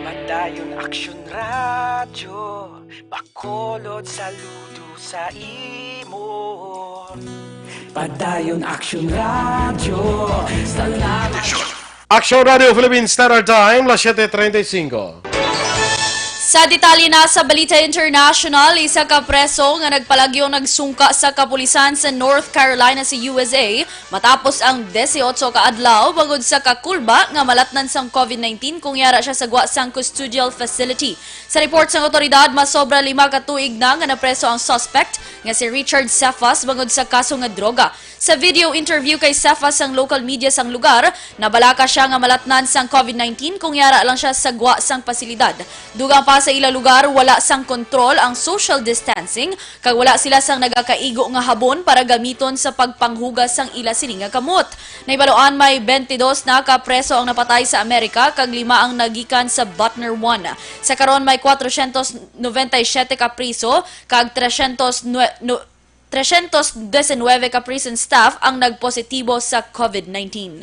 Padayon Aksyon Radyo, Bacolod, saludo sa imo. Padayon Aksyon Radyo, salamat. Aksyon Radio Philippines Standard Time, las siete treinta y cinco. Sa detalye na sa Balita International, isa ka preso nga nagpalagyo nagsungka sa kapulisan sa North Carolina sa U S A matapos ang disiotso ka adlaw bangod sa kakulba nga malatnan sang covid nineteen kung yara siya sa gwa sang custodial facility. Sa report sang awtoridad, masobra lima ka tuig na nga napreso ang suspect nga si Richard Cephas bangod sa kaso nga droga. Sa video interview kay Cephas sang local media sang lugar, nabalaka siya nga malatnan sang covid nineteen kung yara lang siya sa gwa sang pasilidad. Dugang pa sa ila lugar, wala sang kontrol ang social distancing, kag wala sila sang nagakaigo nga habon para gamiton sa pagpanghugas sang ila sini nga kamot. Nahibaluan may twenty-dos na ka preso ang napatay sa Amerika, kag lima ang nagikan sa Butner one. Sa karon may cuatrocientos noventa y siete ka preso, kag trescientos nue-, no, trescientos diecinueve ka prison staff ang nagpositibo sa covid nineteen.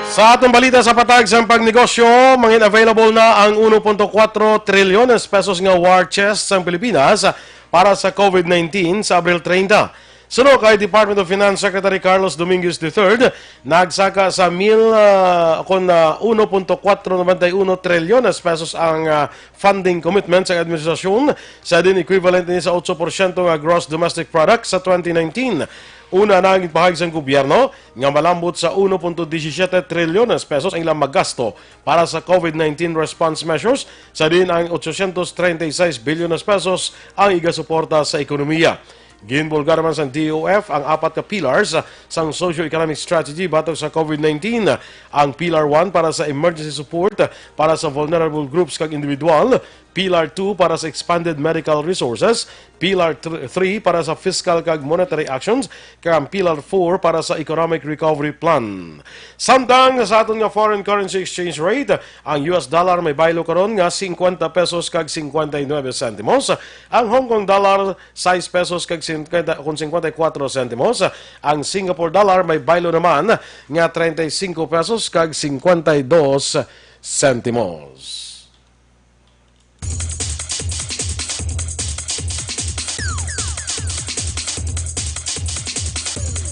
Sa atong balita sa patag sang pagnegosyo, mangin available na ang uno punto kuwatro trilyones pesos nga war chest sang Pilipinas para sa covid nineteen sa Abril treinta. Suno kay Department of Finance Secretary Carlos Dominguez the third, nagsaka sa mil, ah, kon, ah, uno punto kuwatro nobenta y uno trilyones pesos ang, ah, funding commitment sa administrasyon, sa din equivalent ni sa otso porsyento nga gross domestic product sa twenty nineteen. Una na ang ginpahayag sang gobyerno nga malambot sa uno punto disisyete trilyones pesos ang ilang magasto para sa covid nineteen response measures, sa din ang ochocientos treinta y seis bilyones pesos ang igasuporta sa ekonomiya. Ginbulgar man sang D O F ang apat ka pillars sang socio-economic strategy batok sa covid nineteen. Ang Pillar one para sa emergency support para sa vulnerable groups kag individual, Pillar two para sa expanded medical resources, Pillar three para sa fiscal kag monetary actions, kag ang Pillar four para sa economic recovery plan. Samtang sa aton nga foreign currency exchange rate, ang U S dollar may baylo karon nga fifty pesos kag fifty-nine sentimos, ang Hong Kong dollar sais pesos kag fifty, kun fifty-four sentimos, ang Singapore dollar may baylo naman nga treinta y cinco pesos kag fifty-dos sentimos.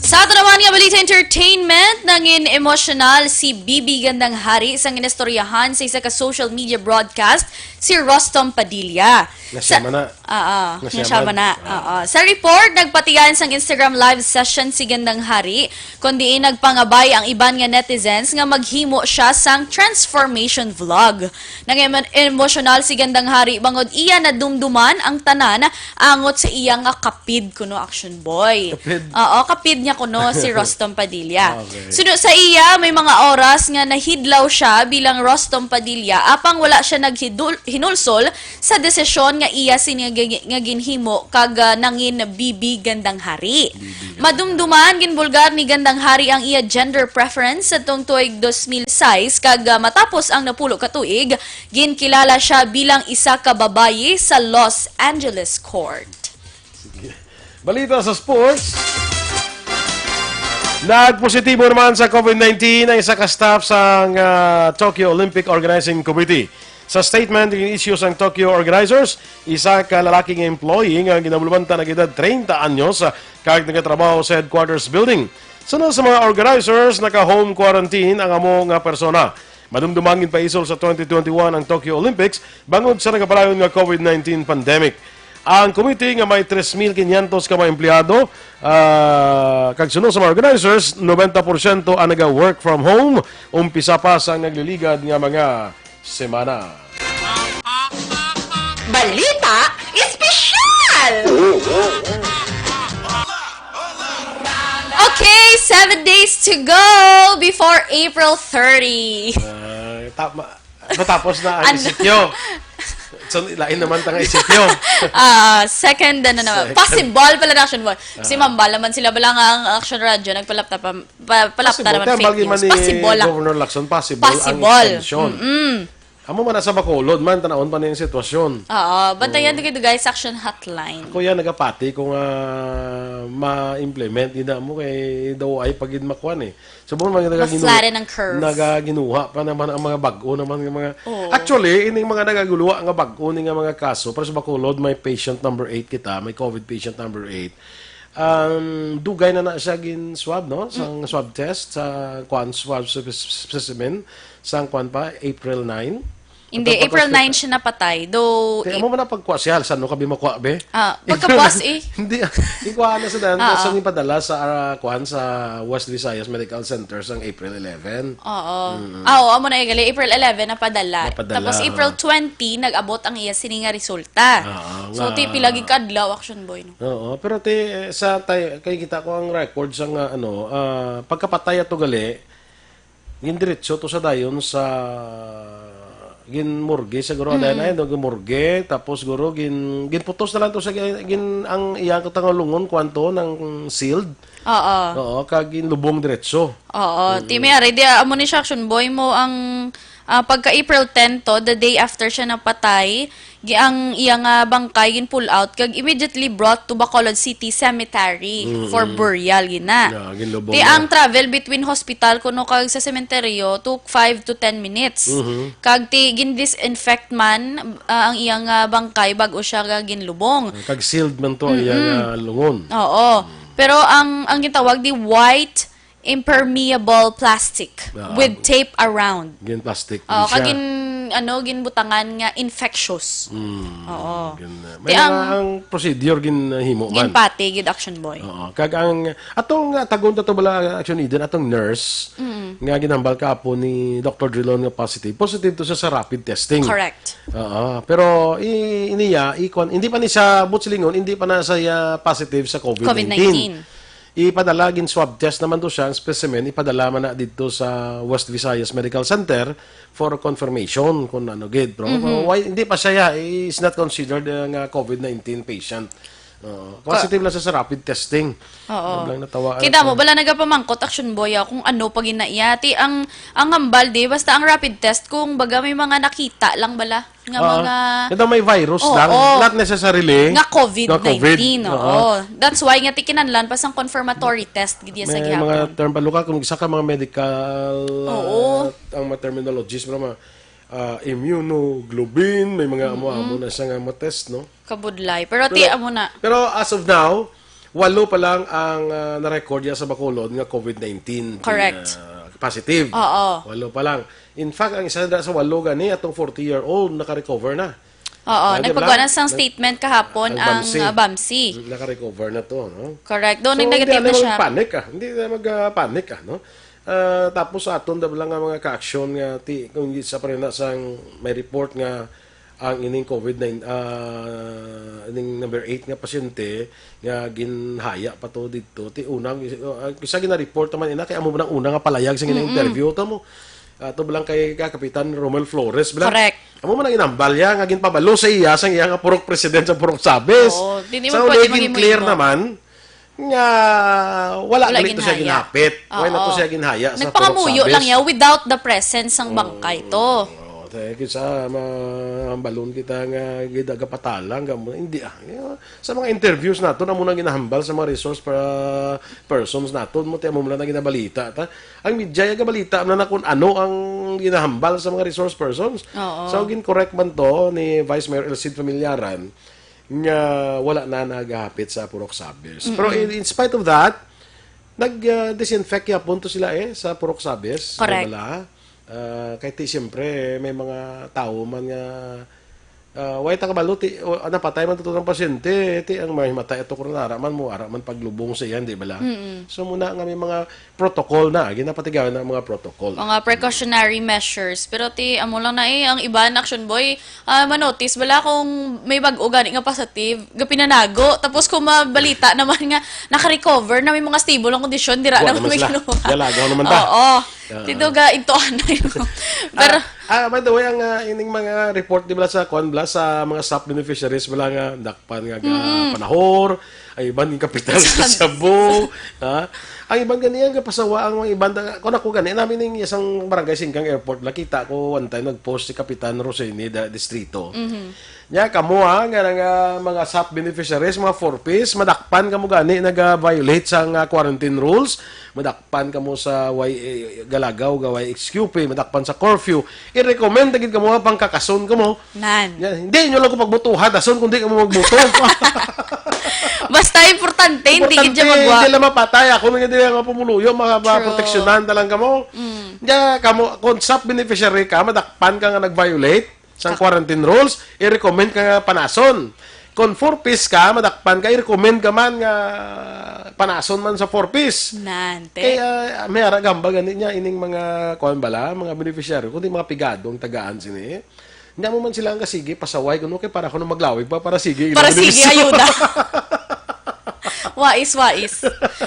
Sa ato naman nga balita entertainment, nangin emosyonal si Bibi Gandang Hari sa ginistoryahan sa isa ka social media broadcast si Rostom Padilla. Nga siya man na. Oo, Nga nga siya siya man. man na. Oo. Sa report, nagpatian sang Instagram live session si Gandang Hari, kun diin nagpangabay ang iban nga netizens nga maghimo siya sang transformation vlog. Nang emosyonal si Gandang Hari bangod iya nadumduman ang tanan angot sa iya nga kapid kuno, Action Boy. Kapid? Oo, kapid niya kuno si Rostom Padilla. Okay. Suno sa iya, may mga oras nga nahidlaw siya bilang Rostom Padilla, apang wala siya naghidul- hinulsol sa desisyon nga iya sini nga, nga ginhimo kag, ah, nangin Bibi Gandang Hari. Madumduman, ginbulgar ni Gandang Hari ang iya gender preference sa tuig dos mil sais kag, ah, matapos ang napulo ka tuig, ginkilala siya bilang isa ka babayi sa Los Angeles court. Balita sa sports. Nagpositibo naman sa COVID nineteen ang isa ka staff sang, ah, Tokyo Olympic Organizing Committee. Sa statement nga issue sang Tokyo organizers, isa ka lalaki nga employee nga ginabulbanta nag-edad treinta anyos, ah, kag nagatrabaho sa headquarters building. Sunod sa mga organizers, naka-home quarantine ang amo nga persona. Madumduman ginpaisol sa twenty twenty-one ang Tokyo Olympics bangod sa nagapadayon nga COVID nineteen pandemic. Ang komite nga may tres mil quinientos ka mga empleyado, ah, kag suno sa mga organizers, noventa porsyento ang naga-work from home, umpisa pa sa nagliligad nga mga semana. Balita Espesyal! Okay, seven days to go before April thirty. Ah, tama. Matapos na ang Ano? E C Q. So, lain naman tanga E C Q. Ah, second, ano naman. Second. Possible pala na, Action Boy. Si Mambal naman sila bala nga ang Action Radyo, nagpalapta pa, pa, palapta Possible. naman Kaya fake bagi man news. ni Possible lang. Governor Lacson, possible, ang Possible. extension. Mm-mm. Amo man na sa Bacolod man, tanawon pa na yung sitwasyon. Oo, bantayan to kayo, guys, Action Hotline. Ako yan, nagapati kung, ah, ma-implement. Hindi mo kay daw ay pagid makwan eh. So, mga nagaginuha, Ma-flatten ang curve. nagaginuha pa naman ang mga bag-o naman nga mga, Oo. actually, ining mga nagaguluha nga bag-o ni nga mga kaso, pero sa Bacolod, may patient number eight kita, may COVID patient number eight. Um, dugay na na siya gin swab, no? Sang swab test, sa kwan swab spec- specimen, sang kwan pa, April nine. Hindi, Pagka- April pagka- nine siya napatay. Though, Kaya mo man na pagkwa siya, saan no kabi makuha, be? Ah, pagkabuas, eh. Hindi, ah. Ikuha na sa dan, Ah, sa ah. padala sa, ah, kwan, sa West Visayas Medical Center sang April eleven. Oo. Ah, oo, amo na igali. April eleven, napadala. Napadala, Tapos oo. April twenty, nag-abot ang iya sini nga resulta. Oo, So, nga. ti pila gid ka adlaw, Action Boy, no? Oo, pero ti, sa tay, kay kita ko ang record sa nga, ano, ah, pagkapatay ato gali, gindiretso to sa dayon sa ginmorgue siguro, mm. Ay, no, ginmorgue, tapos siguro gin, ginputos na lang to sa gin, gin- ang iyang katangalungon, kwanto, ng sealed. Oo. Oo, kag ginlubong diretso. Oo. Ti may ari, di, amo ni siya, Action Boy, mo ang, ah, pagka April ten to, the day after siya napatay, gi ang iya nga bangkay gin pull out kag immediately brought to Bacolod City Cemetery for burial gina. Yeah, ginlubong Ti na. Ang travel between hospital kuno kag sa sementeryo took five to ten minutes. Kag ti gin-disinfect man, ah, ang iya nga bangkay bag-o siya nga ginlubong. Kag sealed man to, iya nga lungon. Oo. Pero ang ang gitawag di white impermeable plastic Ah, with tape around. Gin plastic. Oh, Siya. Kag gin, ano, ginbutangan nga infectious. Mm. Oo. Gin, uh, Ti may ang mga ang procedure ginhimo man. Ginpati gid, Action Boy. Oo. Kag ang atong nga tagon to bala, Action Eden, atong nurse nga ginhambal kahapon ni Doctor Drilon nga positive. Positive to siya sa rapid testing. Correct. Oo. Pero i, iniya, ikon, hindi pa ni siya, buot silingon, hindi pa na siya positive sa COVID nineteen. COVID nineteen. Ipadala, gin swab test naman to siya, ang specimen, ipadala man na dito sa West Visayas Medical Center for confirmation kung ano gid. Pero why, hindi pa siya, is not considered uh, nga COVID nineteen patient. Oo. Positive lang siya sa rapid testing. Oo. Ano lang natawa. Kita mo, bala nagapamangkot, Action Boy, ah, kung ano pa ginaiya. Ti, ang, ang hambal, di, basta ang rapid test, kung baga may mga nakita lang bala. Nga Ah, mga ito may virus Oo, lang, oo. Not necessarily Nga COVID nineteen, nga COVID. Oo. Oo. That's why nga ti kinahanglan pa sang confirmatory test gid sa May gihapon. Mga term pa, Luka, kung isa ka mga medical, Oo. Ah, ang mga terminologies, mga, ah, immunoglobulin, may mga amo-amo na siya nga mga test, no? Kabudlay. Pero ti Pero, amo na. Pero as of now, walo pa lang ang, ah, na-record niya sa Bacolod nga COVID nineteen Correct. Ah, positive. Oo. Walo pa lang. In fact, ang isa na sa walo gani, atong forty-year-old, naka-recover na. Oo, Ah, di ba nagpagawa lang? na sang Nag- statement kahapon ang ang BAMC. Ah, BAMC. Mm, naka-recover na to, no? Correct. Doon So, nag-negative hindi na na siya. Mag-panic, ah. Hindi na mag-panic, ah, no? Ah, tapos sa aton daw lang nga mga ka-aksyon nga ti kung sa parina sang may report nga ang ining COVID nine, ah, ining number eight nga pasyente nga ginhaya pa to didto. Ti unang, ah, isa gina-report naman ina kay amo man ang una nga palayag sa Mm-mm. Interview to mo. Ato lang kay ka-, Kapitan Romel Flores, bala. Correct. Amo man ang inambal niya nga ginpabalo sa iya sang iya nga purok president sa Purok Sabes. Oo, di naman Sa pwede ulit maging clear mo-, naman nga wala Wala gali to siya ginhaya. ginhapit. Wala Oo. to siya ginhaya sa Purok Nagpangamuyo Sabes. lang niya without the presence ng bangkay to. Oo, tayo sa mahambalon kita nga gidagapatalang, gamo, hindi ah. Sa mga interviews nato, amo nang ginahambal sa mga resource pa-, persons nato, mo ti amo man lang ginabalita ta. Ang media yung gabalita na, na kung ano ang ginahambal sa mga resource persons. Oo. So, gin-correct man to ni Vice Mayor El Cid Familiaran nga wala na nagahapit sa Purok Sabes. Pero in, in spite of that, nag-disinfect yapon to sila eh sa Purok Sabes. Correct. Wala. Ah, kay ti siyempre may mga tao man nga Ah, way ta kabalo, ti, o, napatay man to ang pasyente, ti, ang mahimatay ato kung ara man mo, ara man paglubong sa iyan, di ba la? Mm-mm. So, muna nga may mga protocol na, ginapatigawan na ang mga protocol. Mga precautionary measures. Pero ti, amo lang na eh, ang iban, Action Boy, ah, manotice, bala kung may bag-o gani nga positive, gapinanago. Tapos kung mabalita naman nga, naka-recover na may mga stable ang kondisyon, dira Buwan naman naman may sila. Ginawa. Galagaw naman ta. Oo. Ah. Dito ga, ito anay mo. Pero, Ah, ah, by the way, ang, ah, ining mga report, di ba, sa, kuwan, bala, sa mga SAP beneficiaries, bala nga, dakpan nga, ga, Mm. panahor, ay iban yung kapital sa Sa Shabu, ha? Ang iban gani, ang kapasawa, ang mga iban, da-, kung ako gani, namin yung isang barangay Singkang Airport, nakita ko one time, nag-post si Kapitan Rosini da, Distrito. Mhm. Nya, kamo, ha, nga, nga mga SAP beneficiaries, mga four Ps, madakpan kamo gani, nag-violate sa, nga quarantine rules, madakpan kamo sa Y A, Galagaw, ga Y X Q P, madakpan sa curfew. I-recommend na gid kamo nga pangkakason kamo. Nan. Yan, hindi nyo lang ko pagbutuhan, dason kung di kamo magbuto. Basta importante, hindi gid siya Importante, magwa. Hindi lang mapatay. Ako nga hindi lang pumuluyo, mga True. Proteksyonan na lang kamo. Mm. Diya, kamo, kung SAP beneficiary ka, madakpan ka nga nag-violate, sang quarantine rules, i-recommend ka nga panason. Kung four Ps ka, madakpan ka, i-recommend ka man nga panason man sa four Ps. Nante. Kaya may ara gamba gani niya ining mga kuan bala, mga beneficiary, kundi mga pigado ang tagaan sini. Nya mo man sila ang kasigi, pasaway, kuno kay para kuno maglawig pa, para sige, Para ilang sige, benepisyo. ayuda. Wais, wais.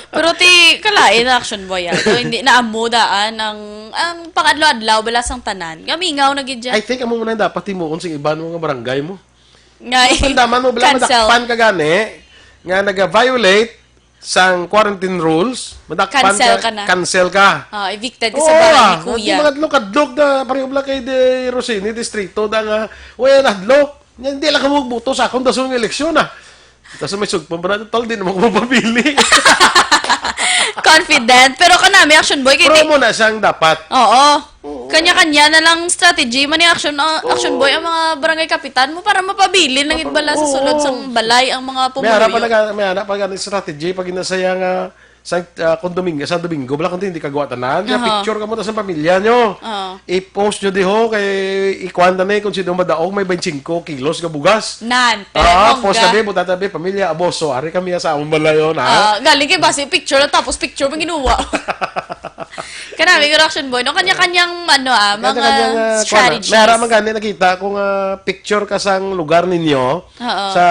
Pero ti, kalain na Action Boy, ah. So, hindi na amo daan ang, ang pangadlaw-adlaw, bala sang tanan. Gamingaw na gid dyan. I think amo man ang dapat himuon sa iban mga barangay mo. Nga, Ang tandaman mo, bala, cancel. Madakpan ka gani, nga naga-violate sang quarantine rules, madakpan Cancel ka, ka na. cancel ka. Ah, evicted ka Oo, sa bahay ni ah, Kuya. Di mga hadlok-hadlok na, pareho bala kay de Rosini, distrito, da nga, wala na hadlok. Nga, hindi lang ka magbuto sa akong dason nga eleksyon, ah. Tapos may sugpon pa na, tol, di naman ko mapabili. Confident. Pero kanami, Action Boy, kay Pero di- mo na siyang dapat. Oo. Oo. Kanya-kanya na lang strategy. Mani Action, uh, Action Oo. Boy, ang mga barangay kapitan mo para mapabilin lang gid bala sa Oo. sulod sang balay ang mga May harap pa pumuluyo. naga-, may harap pa gani strategy pag inasaya nga sa, ah, kung Domingo, sa Domingo, bala kung hindi kagawa tanan, nga Aha. picture ka mo ta sa pamilya nyo. Oo. I-post nyo diho kay ikuan na ni kung sino madaog may twenty-five kilos nga bugas. Nan, Ah, pero post bongga. tabi, buta tabi, pamilya, aboso, ari kami sa among balayon, ha? Ah, galing kay basi picture lang tapos picture man ginuwa. Kanami, Action Boy, no? Kanya-kanyang, ano, ah, mga Kanya-kanyang, ah, kuwan, ah. strategies. May ara man gani nakita kung, ah, picture ka sang lugar ninyo Oo. sa,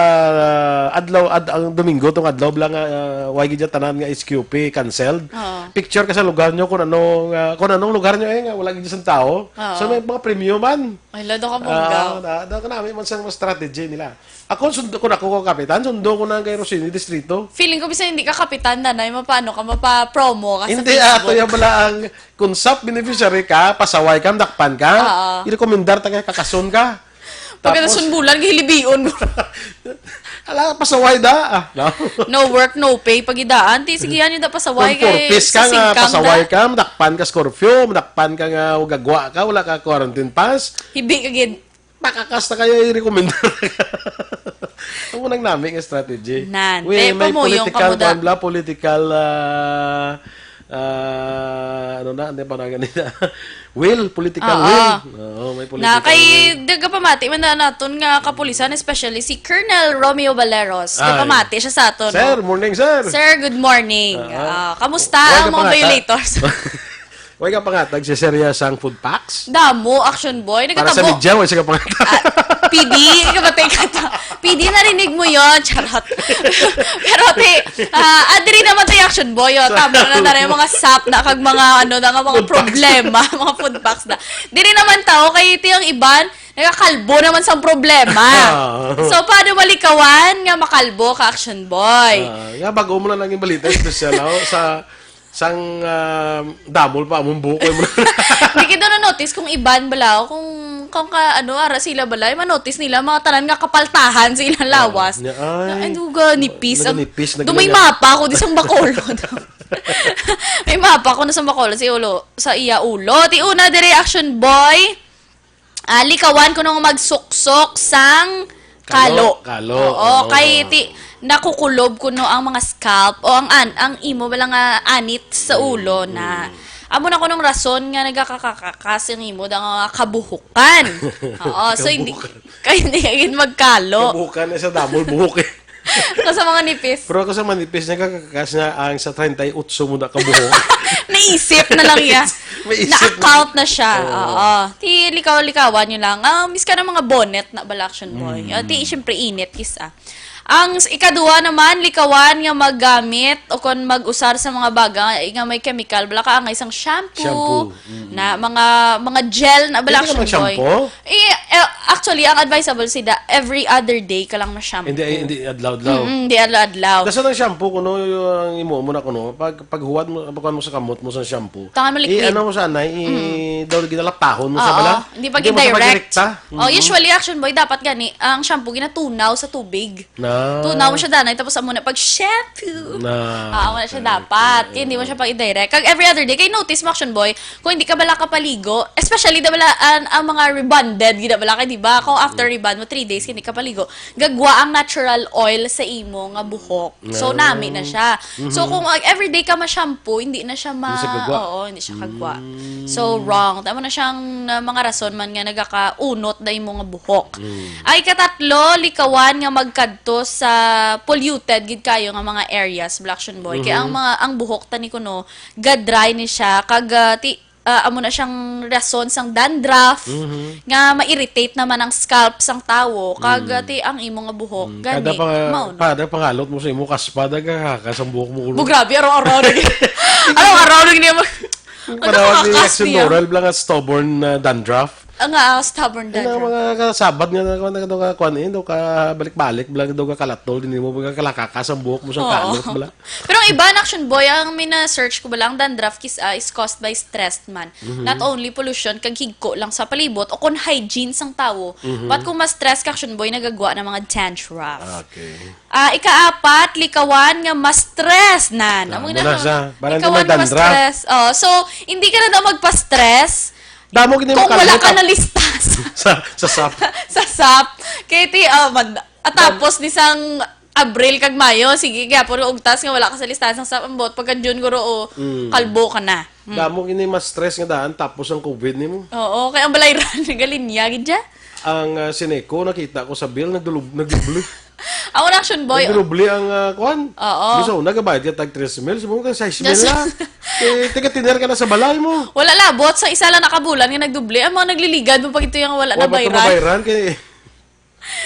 ah, adlaw, ad-, ang Domingo, tong adlaw, bala nga, ah, why gid tanan nga S Q P canceled. Oo. Picture ka sa lugar nyo kung ano, nga, kung anong lugar nyo, eh, nga wala gid sang tao. Oo. So, may mga premyo man. Ay, lado ka bongga. Ah, da, da, kanami man sang strategy nila. Ako, sundo, kung ako ko kapitan, sundo ko na kay Rosini Distrito. Feeling ko, bisan hindi ka kapitan, nanay, mapaano ka, mapa-promo ka sa Hindi, ah, Facebook. Ato yung bala ang, kung sap beneficiary ka, pasaway ka, dakpan ka, Oo. i-recommendar ta kay kakason ka. Pagka Tapos, nasunbulan, gihilibion mo. Ala, pasaway da. Ah, no? No work, no pay, pagidaan. Ti, sige, yan yung da pasaway Kung kay purpose ka sa nga, singkang pasaway da. Ka, madakpan ka sa curfew, madakpan ka nga, ugagwa ka, wala ka quarantine pass. Hibi ka gid. Makakas na kayo, i-recommend. Ang unang nami nga strategy. Nan, We, te, may pamuyong political, ka mo da. Kwan bla, political, ah, ah, ano na, hindi pa na ganito. Will, political Oo. Will. Oo, may political Na kay will. Daga pamati man na naton nga kapulisan, especially si Colonel Romeo Valeros. Ay. Pamati siya sa aton, Sir, no? Morning, sir. Sir, good morning. Oo. Ah, kamusta Why ang ka mga pangata? Violators? Why ka pangatag si Sir ya sang food packs? Damo, Action Boy. Para sa Nagkatabo. Media, why siya ka pangatag? Ah, P D, kamatay ka ta. P D, narinig mo yon. Charot. Pero, te, ah, ah, diri naman tayo, Action Boy, oh. Tama na na yung mga sap na kag mga, ano, na nga mga Food packs. Problema, mga food packs na. Diri naman tao, kay iti ang iban, nagakalbo naman sang problema. Ah. So, paano malikawan nga makalbo ka, Action Boy? Ah, nga, bago mo na lang yung balita, special, oh, sa, sang, ah, damol pa, among buko mo na. Di kita na-notice kung iban bala, o kung, kung ka, ano, ara sila bala, ma-notice nila, mga tanan nga kapaltahan sa ilang Ah, lawas. Nya, ay. Ay, duga, nipis. Ang, Naganipis, dumay naglaga. Mapa ako, di sang Bacolod. May mapa ko na sa Bacolod, sa ulo, sa iya ulo. Ti una, dire, Action Boy. Ah, likawan ko nung magsuksok sang kalo. Kalo, kalo. Oo, oo, kay ti, nakukulob kuno ang mga scalp o ang an-, ang imo bala nga anit sa Mm, ulo na. Mm. Amo na kunong rason nga nagakakakakas ang imo da nga kabuhukan. Oo, so hindi, Kabuhukan. Kay hindi ka gid magkalo. Kabuhukan na sa damol buhok eh. Ako sa mga nipis. Pero ako sa manipis, nagkakakas nga ang sa treinta y ocho mo na kabuhok. Naisip na lang ya. May isip na. Na-account na siya. Oo. Oo. Ti, likaw-likawan nyo lang. Ah, miss ka ng mga bonnet na bala, Action Boy. Mm. Ah, ti, siyempre, init, kis, ah. Ang s-, ikaduha naman, likawan nga maggamit o kon mag-usar sa mga baga nga may chemical, bala ka ang isang shampoo, Shampoo. Mm. na mga, mga gel na bala, Hindi ka Action Boy. mag-shampoo? Eh, eh, actually, ang advisable sida, every other day ka lang ma-shampoo. Hindi, ay, hindi, adlaw-adlaw. Mm, hindi adlaw-adlaw. Nasa nang shampoo kuno, yung imo mo na kuno, pag, paghuwad mo, pagkuhan mo sa kamot mo sa shampoo. Tangan mo liquid. I-, ano mo sana, i-, Mm. daw ginalapahon mo sa Oo, bala? Hindi pag Hindi mo sa i-direct. pagdirekta. Oh, Mm. usually, Action Boy, dapat gani, ang shampoo ginatunaw sa tubig. Na. Tunaw mo siya, danay, tapos amo na pag shampoo. Na. Ah, amo na siya Okay, dapat. okay. Hindi mo siya pag i-direct. Kag every other day, kay notice mo, Action Boy, kung hindi ka bala kapaligo, especially da bala ang, ang mga rebonded, gina bala kay, di ba? Kung after Mm. rebond mo, three days, hindi ka paligo, gagwa ang natural oil sa imo nga buhok. So, Ah. nami na siya. So, Mhm. kung, uh, everyday ka ma-shampoo, hindi na siya ma-, Hindi siya gagwa. Oo, hindi siya kagwa. Mm. So, wrong. Tama na siyang, uh, mga rason man nga nagakaunot na imo nga buhok. Mm. Ay, katatlo, likawan nga magkadto sa polluted gid kayo nga mga areas, Black Action Boy. Kaya ang Mhm. mga, ang buhok, tani kuno, ga-dry ni siya, kag, uh, ti-, ah, amo na siyang rason sang dandruff, Mhm. nga ma-irritate naman ang scalp sang tawo, kag, Mm. ah, ti ang imo nga buhok, Mm. gani, Kada pang-, mao na. Kada pangalot mo sa imo, kaspa, dagkakaka sang buhok mo, ulo. Bu, grabe, araw-araw na gid. Araw-araw na gid mo. Ang Panawag ni nakakas Action niya. Moral, bala nga stubborn, ah, dandruff. Ang, ah, stubborn Yung dandruff. mga kasabat nga, nga, nga, nga, kuwan, eh, daw ka balik-balik, bala daw ka kalatol, din mo, bala kalakakas ang buhok mo sa Oo. Kanot, bala. Pero ang iba, Action Boy, ang mina-search ko bala, ang dandruff kis-, ah, is caused by stress man. Mhm. Not only pollution, kag higko lang sa palibot, o kon hygiene sang tawo. Mhm. But kung ma-stress ka, Action Boy, nagagwa ng mga dandruff. Okay. Ah, ikaapat, likawan nga ma-stress. Nan, Ah, amo na muna na. Sa, parang Likawan may nga dandruff. Ma-stress. Oh, so, hindi ka na daw magpa-stress Damo gid kung wala makalbo ka ka. Nalista sa Sa, sa sap. sa sap. Kaya ti, ah, man, at tapos ni sang Abril kag Mayo, sige, kaya puro ugtas nga wala ka sa listahan sang sap, ang buot pagka June, guro, o, Mm. kalbo ka na. Hmm. Damo gini mas stress nga daan, tapos ang covid nimo. Oo, kay ang balay ran, nagalinya, gid siya. Ang, ah, Sineco, nakita ko sa bill, nagdulub-, nagdubli. Ako na, Action Boy. Nagdulubli ang, ah, kwan. Oo. Gusto ko, nagabayad ka tag tres mil, sumo ka sais mil Yes. na. Eh, tiga-tiner ka na sa balay mo. Wala labot, sa isa lang nakabulan nga nagdubli. Ang mga nagliligad mo pag ito yung wala Wala na pa ito bayran. Mabayran, kay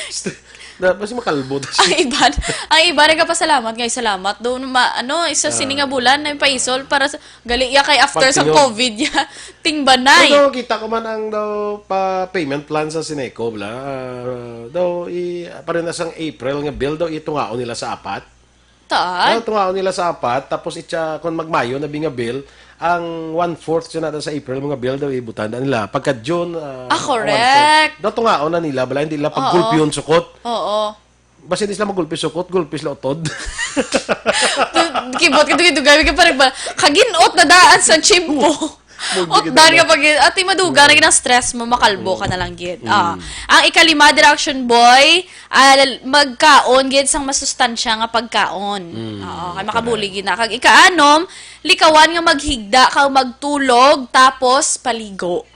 St-, Da, basi makalbo ta siya. Ang iban, ang iban nagapasalamat nga, "Ay, salamat. Doon, ma, ano, isa sini nga bulan na yung paisol para sa, gali ya kay after sa Pagtingog. COVID ya, tingbanay." Although, kita ko man ang daw pa payment plan sa Sineco, bla, ah, daw, i, pareho na sang April nga bill daw, itungaon nila sa apat. Taan? Daw, tungaon nila sa apat, tapos itsa, kung magmayo na bi nga bill, ang one-fourth siya na sa April, mga bill daw, ibutanda nila. Pagka June, ah, Ah, correct. one-fourth. Daw, tungaon na nila, bala, hindi nila Oo. paggulpiyon sukot. Oo. Basta hindi sila magulpi sukot, gulpi sila utod. Tu-, kibot ka, dugay-dugay ka pa rin ba? Kaginot na daan sa tsimpo. Mugdi Utdan kita ka ba? pag, ati maduga na gid ang stress mo, makalbo ka na lang gid. Mm. Ah. Ang ikalima, dira, Action Boy, ah, magkaon gid sang masustansya nga pagkaon. Mm, Oo, kay makabuli correct. gid na. Kag ikaanom, likawan nga maghigda kag magtulog, tapos paligo.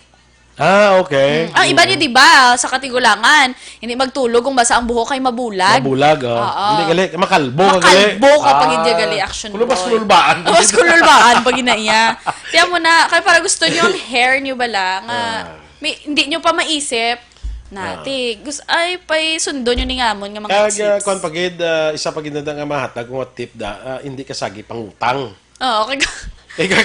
Ah, okay. Mm. Ang iba niyo, Mm. di ba, sa katigulangan, hindi magtulog kung basa ang buhok kay mabulag. Mabulag, oh. Oo. Hindi gali, makalbo ka gali. Makalbo ka pag hindi Ah, gali, Action Boy. Kulubas kululbaan. Kulubas kululbaan pag ina iya. Tiyan mo na, kaya para gusto niyo ang hair niyo bala, nga Ah. may, hindi niyo pa maisip, na, Ah. ti, gus-, ay, pay sundo niyo ni ngamon nga mga Kag, ah, exits. Kwan pa gid, ah, isa pa gid na nga mahatag ko nga tip da, ah, hindi ka sagi pangutang. Oo, kay Ikaw,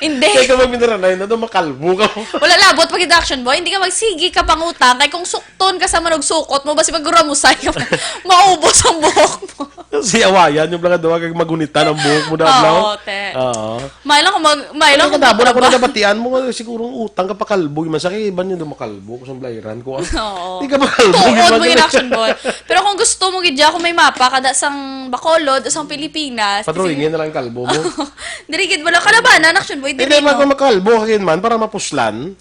Hindi. Kay ka magminaranay na daw, makalbo ka mo. Wala labot pag Action Boy, hindi ka magsigi ka pangutang, kay kung sukton ka sa manog sukot mo, basi maguramusay ka, maubos ang buhok mo. Si awayan yung mga duwa kag magunitan ang buhok mo na, Oo, bro. te. Oo. May lang kung mag-, may lang Ang kung kadabo na ko magtrabaho. na nabatian mo, siguro ang utang ka pakalbo, yung masakit, iban yun, makalbo ko sa blayiran ko, ah. Oo. Di ka makalbo, Tuod iban mo yun, yun. Action Boy. Pero kung gusto mo, gid, kung may mapa, kada sang Bacolod, o sang Pilipinas, Padrawingin na lang kalbo mo. Diri gid, wala kalabanan, Action Boy, Hindi, diri, mag-, no? makalbo ka gid man, para mapuslan.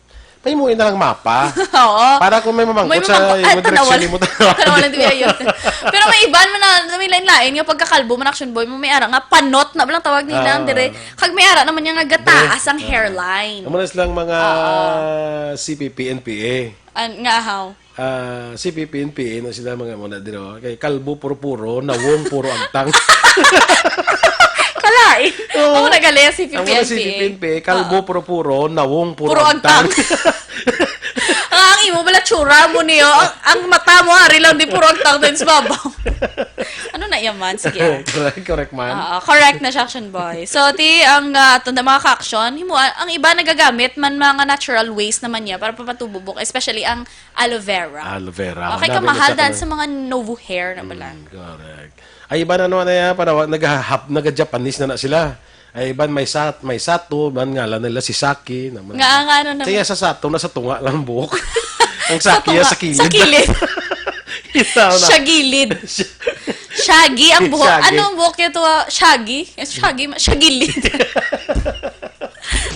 Pahimuin na lang mapa. Oo. Para kung may mamangkot May sa mamangkot. Ay, imo direksyon, tanawan. imo tanawan. Tanawan lang, di ba, yun? Pero may iban man na, may lain-lain nga pagkakalbo man, Action Boy, mo may ara nga panot na lang tawag nila, Ah. dire. Kag may ara naman niya nga gataas Yes. ang Ah. hairline. Amo na silang mga Oo. C P P, N P A. An-, nga, how? Ah, C P P, N P A na sila mga muna diri, oh. Kay kalbo puro-puro, nawong puro agtang. Kalain. Oo. Amo na gali ang C P P, N P A. Amo na C P P, N P A, kalbo Oo. puro-puro, nawong puro Puro agtang. agtang. Ah, ang imo bala tsura mo niyo. Ang, ang mata mo, ari lang di puro agtang din sa babaw. Ano na yaman? Sige, ah. Correct, correct man. Oo, correct na siya, Action Boy. So, ti, ang, ah, aton na mga ka-action, himo, ang iba nagagamit man mga natural ways naman niya para papatubo buhok, especially ang aloe vera. Aloe vera. Okay, Ang dami kamahal na sa daan kanila. sa mga Novo Hair na pala. Mm, correct. Ay, iba na naman na yan, para wa-, nagahap-, naga-Japanese na na sila. Ay, iban may sat-, may sato, iban ngalan nila si Saki naman. Nga, nga, ano naman? Kaya sa sato, nasa tunga lang buhok. Ang Sa Saki, tunga, sa kilid. sa kilid. Kita mo na. Siya gilid. Siya Shaggy ang buhok. Shaggy. Ano ang buhok niya to, ah? Shaggy? Eh, Shaggy, ma-, siya gilid.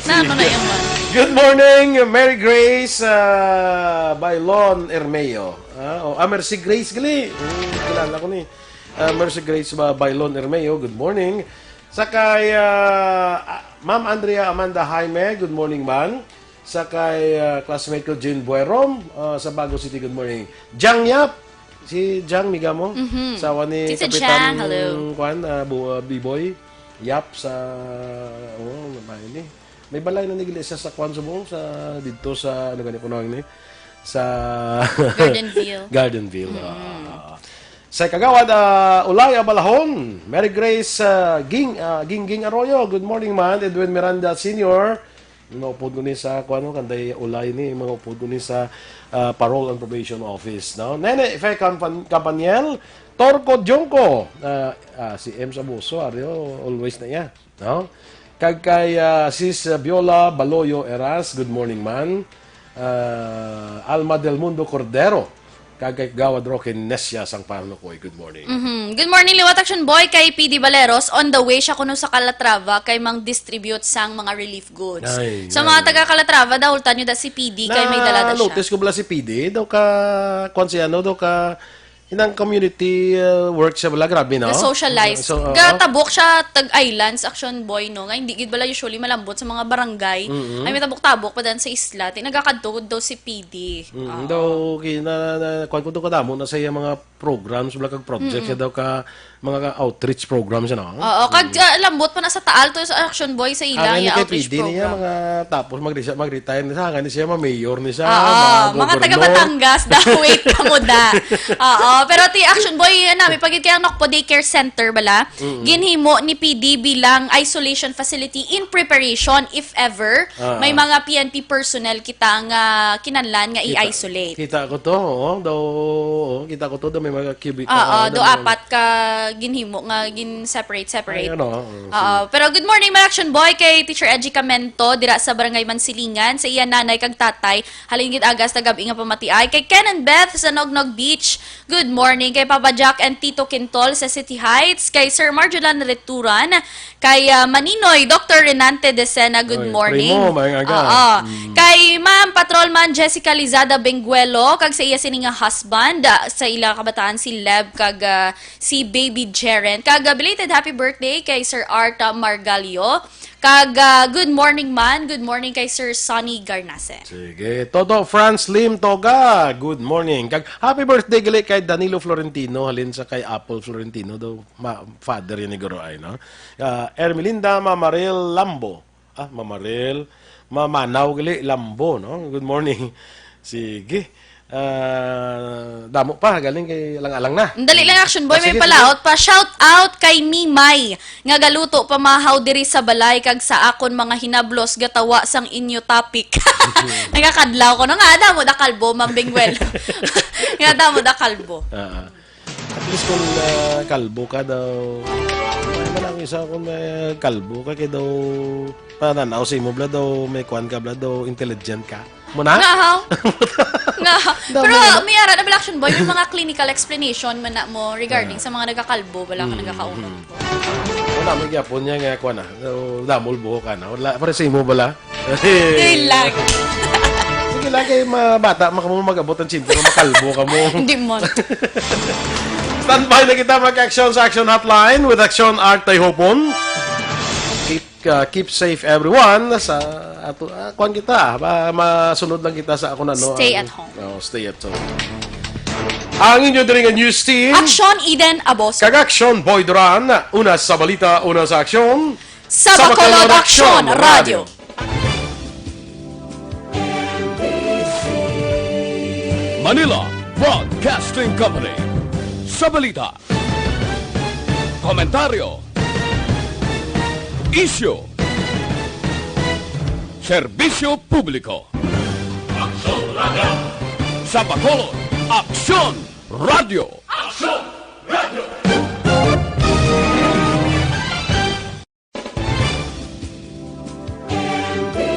Na ano na yung man? Good morning, Mary Grace, ah, Bailon Ermeo. Ah, oh, ah, Mercy Grace gali. Hmm, kilala ko ni. Ah, Mercy Grace ba, Bailon Ermeo, good morning. Sa kay, ah, ah, Ma'am Andrea Amanda Jaime, good morning, man. Sa kay, ah, classmate ko, Jean Buerom, ah, sa Bago City, good morning. Jang Yap, si Jang, miga mo. Mhm. Asawa ni Tita Kapitan Jang, hello. Kwan, ah, Bu-, ah, Biboy Yap sa, oh, may ni. May balay na nagili siya sa kwan subong, sa, dito sa, ano gani po ni? Sa Gardenville. Gardenville, Mm. ah. Sa Kagawad, ah, Ulay Abalahon, Mary Grace, ah, Ging-, ah, Gingging Arroyo, good morning, man. Edwin Miranda Senior, mga upod ko ni sa, kung ano, kanday Ulay ni, mga upod ko ni sa, ah, Parole and Probation Office, no? Nene Fe Campan-, Campaniel, Torco Jungco, ah, ah, si M sa Buso, Ario, always na iya. No? Kag kay, ah, Sis, ah, Biola Baloyo Eras, good morning, man. Ah, Alma del Mundo Cordero, kag kay Gawad Roque Nesia sang Parlocoy, good morning. Mhm. Good morning, liwat Action Boy, kay P D Baleros, on the way siya kuno sa Calatrava, kay mang distribute sang mga relief goods. Ay, So, mga ay. taga Calatrava, dahultan nyo da si P D, kay may dala da siya. Na-notice ko bala si P D, daw ka, kwan si ano, daw ka, Inang community, uh, work siya bala, grabe, no? Ga-socialize. So, oo. Gatabok siya, tag-islands, Action Boy, no? Nga hindi gid bala usually malambot sa mga barangay. Mm-mm. Ay, may tabok-tabok pa dan sa isla. Ti nagakadto daw si P D. Mm, Oo. daw, ki-, na, na, kuwan ko daw kadamo na sa iya mga programs, bala kag project Mm-mm. siya daw ka mga outreach programs, ano? Oo, kag, ah, lambot pa na sa Taal to sa Action Boy sa ila, Ang iya kay outreach P D niya, program. mga tapos mag-, mag-retire na siya, hanggang siya, ma-mayor ni siya, Oo, mga mga taga governor. Batangas, da, wait ka mo da. Oo, pero ti Action Boy, yan na, may pagid kaya Nokpo Daycare Center, bala? Mm. Ginhimo ni P D bilang isolation facility in preparation if ever Ah. may mga P N P personnel kita nga kinahanglan nga Kita, i-isolate. kita ko to, oo. Daw, oo, kita ko to, daw may mga cubicle, Oo, ah, daw daw may mga apat ka ginhimo nga gin-separate, separate. Ay, ano, oo, Oo. sige. Pero good morning, mga Action Boy, kay Teacher Edgy Camento, dira sa Barangay Mansilingan, sa iya nanay kag tatay. Halin gid agas na gabi nga pamatiay. Kay Ken and Beth sa Nognog Beach, good morning. Kay Papa Jack and Tito Quintol sa City Heights. Kay Sir Marjolan Returan. Kay, ah, Maninoy, Doctor Renante Decena, good Oy, morning. Primo, maayong aga. Oo. Mm. Kay Ma'am Patrolman Jessica Lizada Benguelo, kag sa iya sini nga husband, ah, sa ila kabataan si Lev, kag, ah, si Baby Jeren. Kag, ah, belated happy birthday kay Sir Arta Margalio. Kag, ah, good morning man. Good morning kay Sir Sonny Garnase. Sige. Toto Franz Lim Toga, good morning. Kag happy birthday gali kay Danilo Florentino, halin sa kay Apple Florentino daw. Ma-, father yun ni Guro ay, no? Ah, Ermelinda Mamaril Lambo. Ah, Mamaril. Mamanaw gali, Lambo, no? Good morning. Sige. Ah, damo pa, galing kay alang-alang na. Ang dali lang, Action Boy, Ah, may sige, palaot pa. Shout out kay Mimay, nga galuto pamahaw diri sa balay kag sa akon mga hinablos gatawa sang inyo topic. Nagakadlaw ko, no? Nga, damo da kalbo, Ma'am Benguel. Nga, damo da kalbo. Ah, ah. At least kung, ah, kalbo ka daw, ano man ang isa kung may kalbo ka, kay daw, pananaw sa imo, bla, daw, may kwan ka, bla, daw, intelligent ka. Mo na? Nga, haw? Nga, haw? Damo Pero, na. may ara na bala, Action Boy, may mga clinical explanation man na mo regarding Ah. sa mga nagakalbo, wala ka Mm, nagakaunod. mm. Wala, may gyapon niya nga, kwan na. Daw, damol buhok ka na. Wala, para sa imo, bala. Di lang. Sige lang, kay mga bata, makamu mag-abot ang tsinto, makalbo ka mo. Hindi mo. Standby na kita, mag-action sa Action Hotline with Action Art Tayhopon. Keep, uh, keep safe, everyone. Sa ato, ah, kuwan kita, ah, ma-, masunod lang kita sa ako na, no? Stay Ang at home. Oh, stay at home. Ang inyo diri nga news team. Action Eden Aboso. Kag Action Boy Duran. Una sa balita, una sa aksyon. Sa Sa Bacolod Bacolod Action Action Radio. Radio. Manila Broadcasting Company. Sa balita, komentaryo, isyu, serbisyo publiko. Aksyon Radio. Sa Bacolod, Aksyon Radio. Aksyon